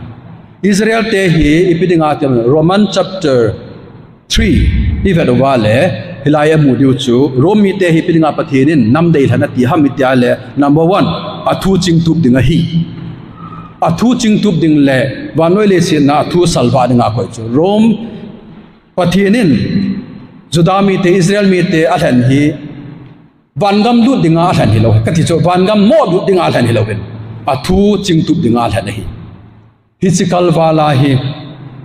Israel te hi ipi dinga ti Roman chapter three, ivet uva le, hilai a imu diu chu, Rome mite hi ipi dinga Pathen in nam deilhen ati ham iti a le, number one, athu chingtup ding ahi. Athu chingtup ding le, vannoi leiset a athu salvah dinga akoi chu. Rome Pathen in, Juda mite, Israel mite alhen hi, vangam lut dinga alhen hilou. Kati chu, vangam mo lut dinga alhen hilou hin. Athu chingtup dinga alhen ahi. Hiche kalval a hi,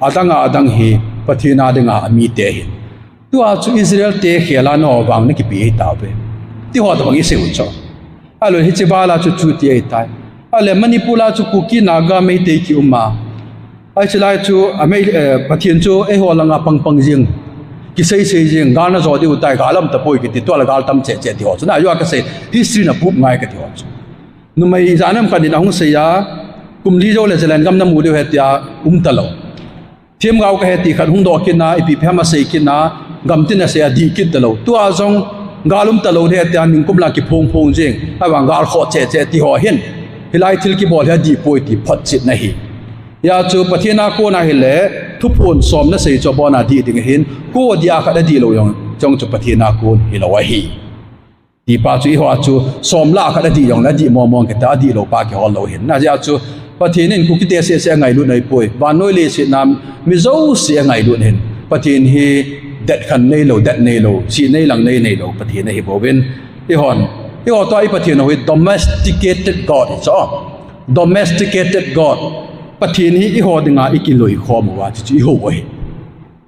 adang a adang hi, Pathen a dinga amite ahin. Tua chu Israel te khel a nao vang nakipe ahi tauve. Ti ho tabang isei u chu. Ahilou hiche val a chu chuti ahitai. Ahile Manipur a chu Kuki Naga Meitei kium a. Ahi chulai chu, a Mei, eh, Pathen chu eiho langa pang pang jing. Kisei sei jing, gal najo diu tai, gal aum tapoi kiti, tua la gal tam cheh cheh ti ho chu. Na, ajeh a kasei, history na pup ngai kati ho chu. Numei ijat ham khat in ahung sei a, kum li jou le Zalen gam namu diu ahi tia um talou. Themgao kahi ti khat hung doh kit na, ipi ipi ham asei kit na, gam tin asei a dih kit talou. Tua jong gal um talou ahi tia ningkum lang kiphong phong jing, ahivang gal khoh cheh cheh ti ho hin. Hilai thil kibol hi adih poi ti photchetna ahi. Hijeh chun Pathen a kon ahile, thuphon som nasei chu abon a dih ding ahin, ko dia khat adih lou jong, jong chu Pathen a kon hilou ahi. Tipa chu eiho a chu som lah khat adih jongle adih mong mong kiti a, adih lou pa kihol lou hin. Ajeh chu Pathen in Kukite seh seh angailut ahipoi. Vannoi leiset a mi jouse angailut ahin. Pathen hi det khan neilou, det neilou, sih nei lang nei neilou Pathen ahi bouvin. Eihon, eiho tua i Pathen ho hi domesticated God hi chu. Domesticated God. Pathen hi eiho dinga i kiloikhom uva chu, chu eiho u ahi.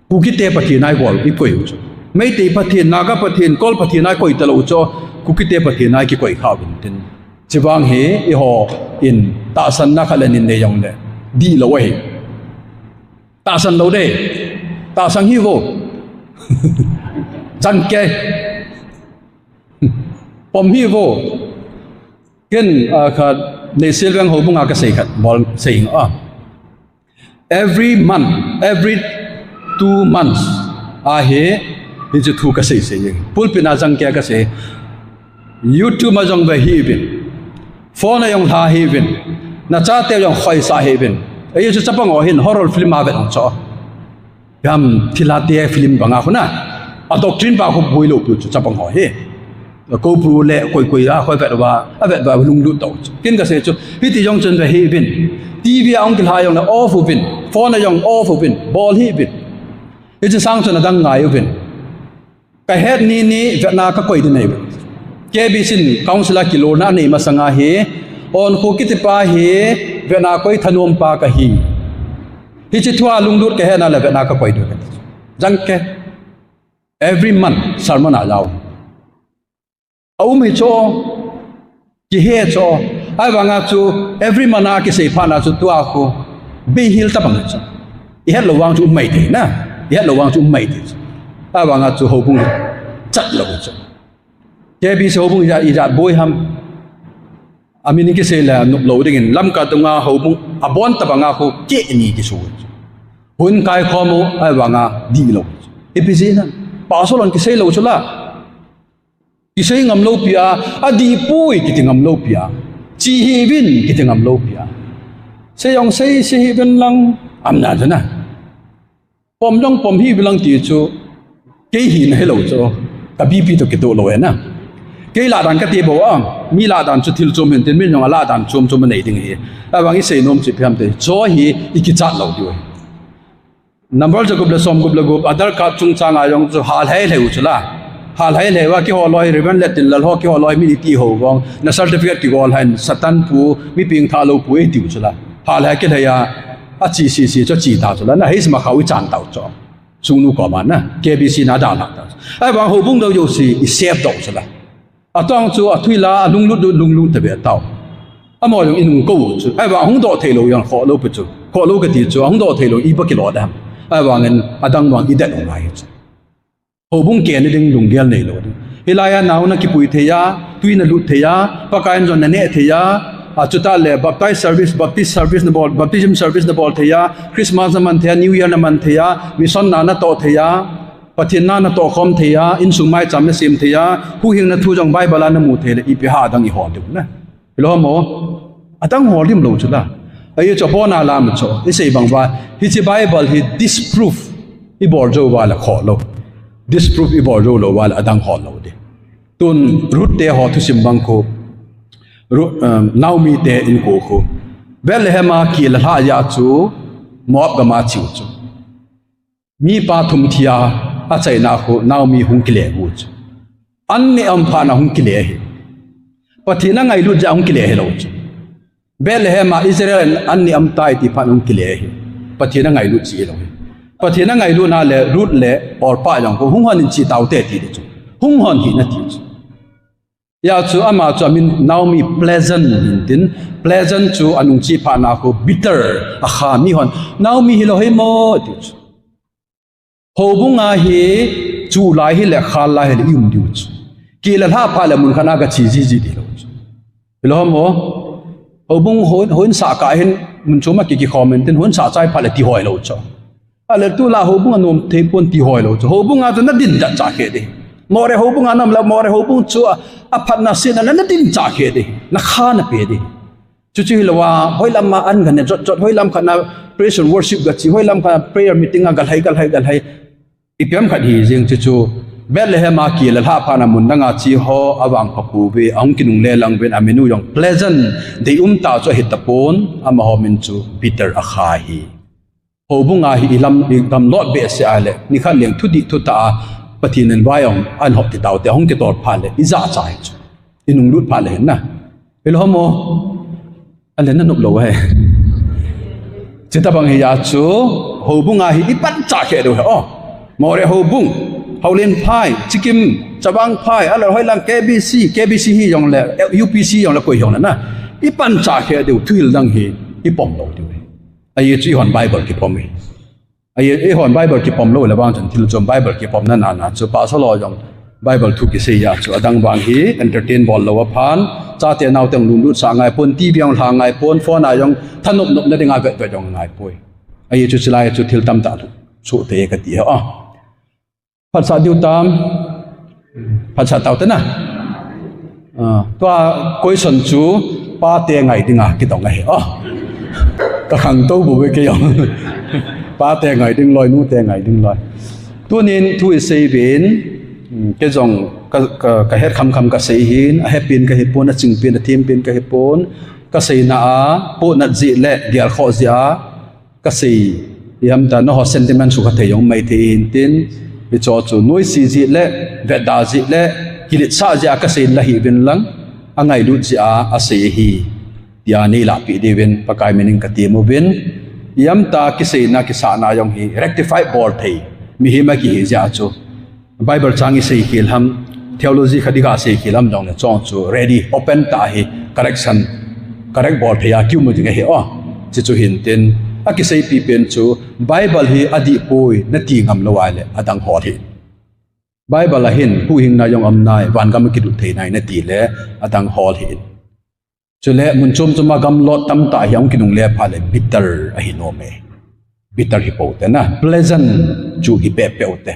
Kukite Pathen a ibol, ikoi u chu. Meitei Pathen, Naga Pathen, Kol Pathen a koi talou chu, Kukite Pathen a kikoi kha uvin tin. Chuvang hi, eiho in tahsanna khat le ni nei jongle, dihlou ahi. Tahsan lou ding. Tahsan hih vo. Chang kei. Pom hih vo. Ken, ah, khat, Neihsial veng houbung a kasei khat, bol sei ing a. Every month, every two months, ahi, hiche thu kasei sei ing. Pulpit a chang kei kasei. YouTube a jong ve hih uvin. Phone a jong lha hih uvin. Nachate jong khoisah hih uvin. Ei chu chapang ho hin horror film a vet ong chu. Gam thilha te film banga khu na. A doctrine pa khu boilou pu chu chapang ho hi. Ko pu le koi koi a koi vet uva, a vet uva lunglut tau chu. Ken kasei chu, hiti jong chun ve hih uvin. TV a ong kilha jong le off uvin. Phone a jong off uvin. Bol hih uvin. Hiche sang chun adang ngai uvin. Kahet ni ni vetna kakoi ding nei. KBC in council a kilolna anei masanga hi, Onkho kitipa hi vetna koi thanom pa kahi. Hiche thua lunglut kahetna le vetna kakoi ding. Chang kei. Every month sermon a jao. Aum hi chu. Kihe chu, ahivanga chu every month a kisei phat na chu tua khu beihil tabang chu. Ihet lou vang chu um mai thei na. Ihet lou vang chu um mai thei chu. Ahivanga chu houbung chat lou chu. KBC houbung ijat, ijat boi ham. Amin kisei le nop lou dingin Lamka dunga houbung abon tabanga khu keh ni kisu chu. Hun kaikhom u ahivanga dihlou chu. Ipi jeh ham. Pastor hon kisei lou chu la. Kisei ngam lou pi a, adih poi kiti ngam lou pi a. Che hih uvin kiti ngam lou pi a. Sei jong sei, sei hih uvin lang, aum na chu na. Pom jong pom hih uvin lang ti chu. Kei hina hilou chu. Ka BP toh kitoh lou ahi na. Kei lah dan kati bou a, mi lah dan chu thil chom hin tin, mi jong alah dan chom chom anei ding ahi. Ahivang isei nom chu ipi ham ti chu hi ikichat lou diu ahi. Number jagup le somgup le gup, Aadhaar card chungchang a jong chu hal hei lheh u chu la. Hal hei lheh uva kihol loi, Reverend Lettinlal ho kihol loi, min iti ho vang. Na certificate kigol hen, Satan pu, mi pengtha lou pu, iti u chu la. Hal hei kilhei a, ache sese chu che ta chu la. Na hei sima kha u chan tau chu. Sungnu koma na, KBC na dalha ta chu. Ahivang houbung dou jouse, i save dou chu la. Atong chu, athui la, alunglut, lunglut ta ve tau. Amaho jong inung kou chu. Ahivang hung doh thei lou jong khoh lou pi chu. Khoh lou kati chu, hung doh thei lou, ipi kilo dam. Ahivangin, adang vang idet u ngai chu. Houbung keh ni ding lunggel nei lou ding. Hilai a nao na kipui thei a, tui na lut thei a, Pakai in jong na neh thei a, a chuta le baptize service, Baptist service na bol, baptism service na bol thei a, Christmas na man thei a, New Year na man thei a, mission na na toh thei a, Pathen na na tohkhom thei a, insung maicham na sem thei a, huhhingna thu jong Bible a na mu thei le, ipi ham adang i hol diu na. Hilou ham o, adang hol diu lou chu la. Ahi chu abon a lam chu, i sei bang uva, hiche Bible hi disprove i bol jou uva le khoh lou. Disprove i bol jou lou uva le adang hol lou ding. Tun Ruth te ho thusim bang khu, Ru-, um, Naomi te in khu khu. Bethlehem a kile lha a chu, Moab gam a che u chu. Mipa thum thi a, achaina khu Naomi hung kile u chu. An neh um phat na hung kile ahi. Pathen a ngailut jeh a hung kile hilou chu. Bethlehem a Israel in an neh um tai ti phat hung kile ahi. Pathen a ngailut jeh hilou ahi. Pathen a ngailut na le Ruth le Orpah jong khu hung hon in che tau te ti di chu. Hung hon hih in ati chu. Hijeh chun ama chu amin Naomi Pleasant in tin, Pleasant chu anung che phat na khu bitter, akha mi hon, Naomi hilou hei mo, ti chu. Houbung a hi, chu lai hi le, khal lai hi le, i um diu chu. Kile lha phat le mun khat na ka che jiji di lou chu. Hilou ham o, houbung hon, hon sa ka hin, mun chu ma ki ki comment in, hon sa chai phat le ti hoi lou chu. Ahile tulai houbung a nom thei pon ti hoi lou chu. Houbung a chu na din da cha khe di. Moreh houbung a nam la Moreh houbung chu a, aphat na sin a na din cha khe di. Na kha na pe di. Chuchu hilou a, hoilam a an ga ne jot jot, hoilam khat na praise and worship ga che, hoilam khat na prayer meeting a ga lhai, ga lhai, ga lhai. Ipi ham khat hi jeng chuchu. Bethlehem a kile lha phat na mun dang a che ho, avangpha pouve, ahung kinungle lang uvin, amin u jong Pleasant, dei um tah chu ahi tapon, amaho min chu bitter akha hi. Houbung a hi i lam, i gamlot behseh a le, nikhat leng thudih thutah a, Pathen in vai ong, an hop ti tau te, hung kitol phat le, i jachat hi chu. I nunglut phat le hin na. Hilou ham o. Ale na nop lou ahi. Chuti bang hijeh chun, houbung a hi i pan cha khe diu ahi. O, Moreh houbung. Haulen phai, Chikim, Chavang phai, alou hoilang K B C, K B C hijongle, U P C jongle koi hijongle na. Ipancha khe diu thuhil dang hi, ipom lou diu. Ahi chu eihon Bible kipom hi. Ahi, eihon Bible kipom lou le vang chun thil chom Bible kipomna nana chu pastor lo jong Bible thu kisei a chu adang vang hi entertain bol lou aphan chate naote jong lunglut sa ngai pon, T V jong lha ngai pon, phone a jong thanop nopna dinga vet vet jong ngai poi. Ahi chu chulai chu thil tamtah thu chu te kati a. Phatsah diu tam. Phatsah tau te na. Ah, tua question chu pate ngai dinga kidong ahi. Oh. Ka khangtou bou ve kei jong. Pate ngai ding loi, nute ngai ding loi. Tunin thu isei uvin, mm, kei jong ka, ka, ka het khamkham kasei hin, ahepin kahi pon, achingpin, athempin kahi pon, kaseina a, pohnat jeh le, gelkhoh jeh a, kasei, iham ta, nangho sentiment sukha thei jong mai thei hintin, hicho chu noise jeh le, vetda jeh le, kiletsah jeh a kasei la hiuvin lang, angailut jeh a asei ahi, tia neilahpeh diuvin, Pakai min in katem uvin, iham ta kiseina, kisahna jong hi rectify bol thei, mihem akihi jeh a chu. Bible chang isei khel ham, theology khat iga sei khel ham jongle chong chu ready, open tah hi, correction, correct bol thei a kium ding ahi o. Chuchu hintin, akiseipi pen chu, Bible hi adih poi nati ngam lou ahile, adang hol hih. Bible a hin, huhhingna jong um nai, vangam kilut thei nai nati le, adang hol hih. Chule mun chom chom a gamlot tamtah hi ahung kinungle phat le bitter ahi nom e. Bitter hi pou te na, pleasant chu hi pehpeh u te.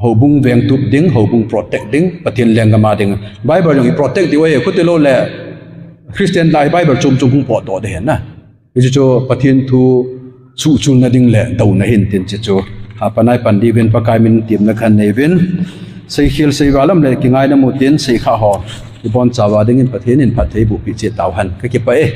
Houbung vengtup ding, houbung protect ding, Pathen lenggam a ding. Bible jong i protect diu ahi, khuti lou le Christian lai Bible chom chom hung potdoh ding ahi na. Hichu chu Pathen thu suhchulna ding le douna hintin chuchu. Hapan a ipan diuvin Pakai min temna kahin nei uvin. Seikhel seival um le kingaina mu tin seikha ho ibonchauva dingin Pathen in phatthei bohpeh cheh tauhen. Kakipah e.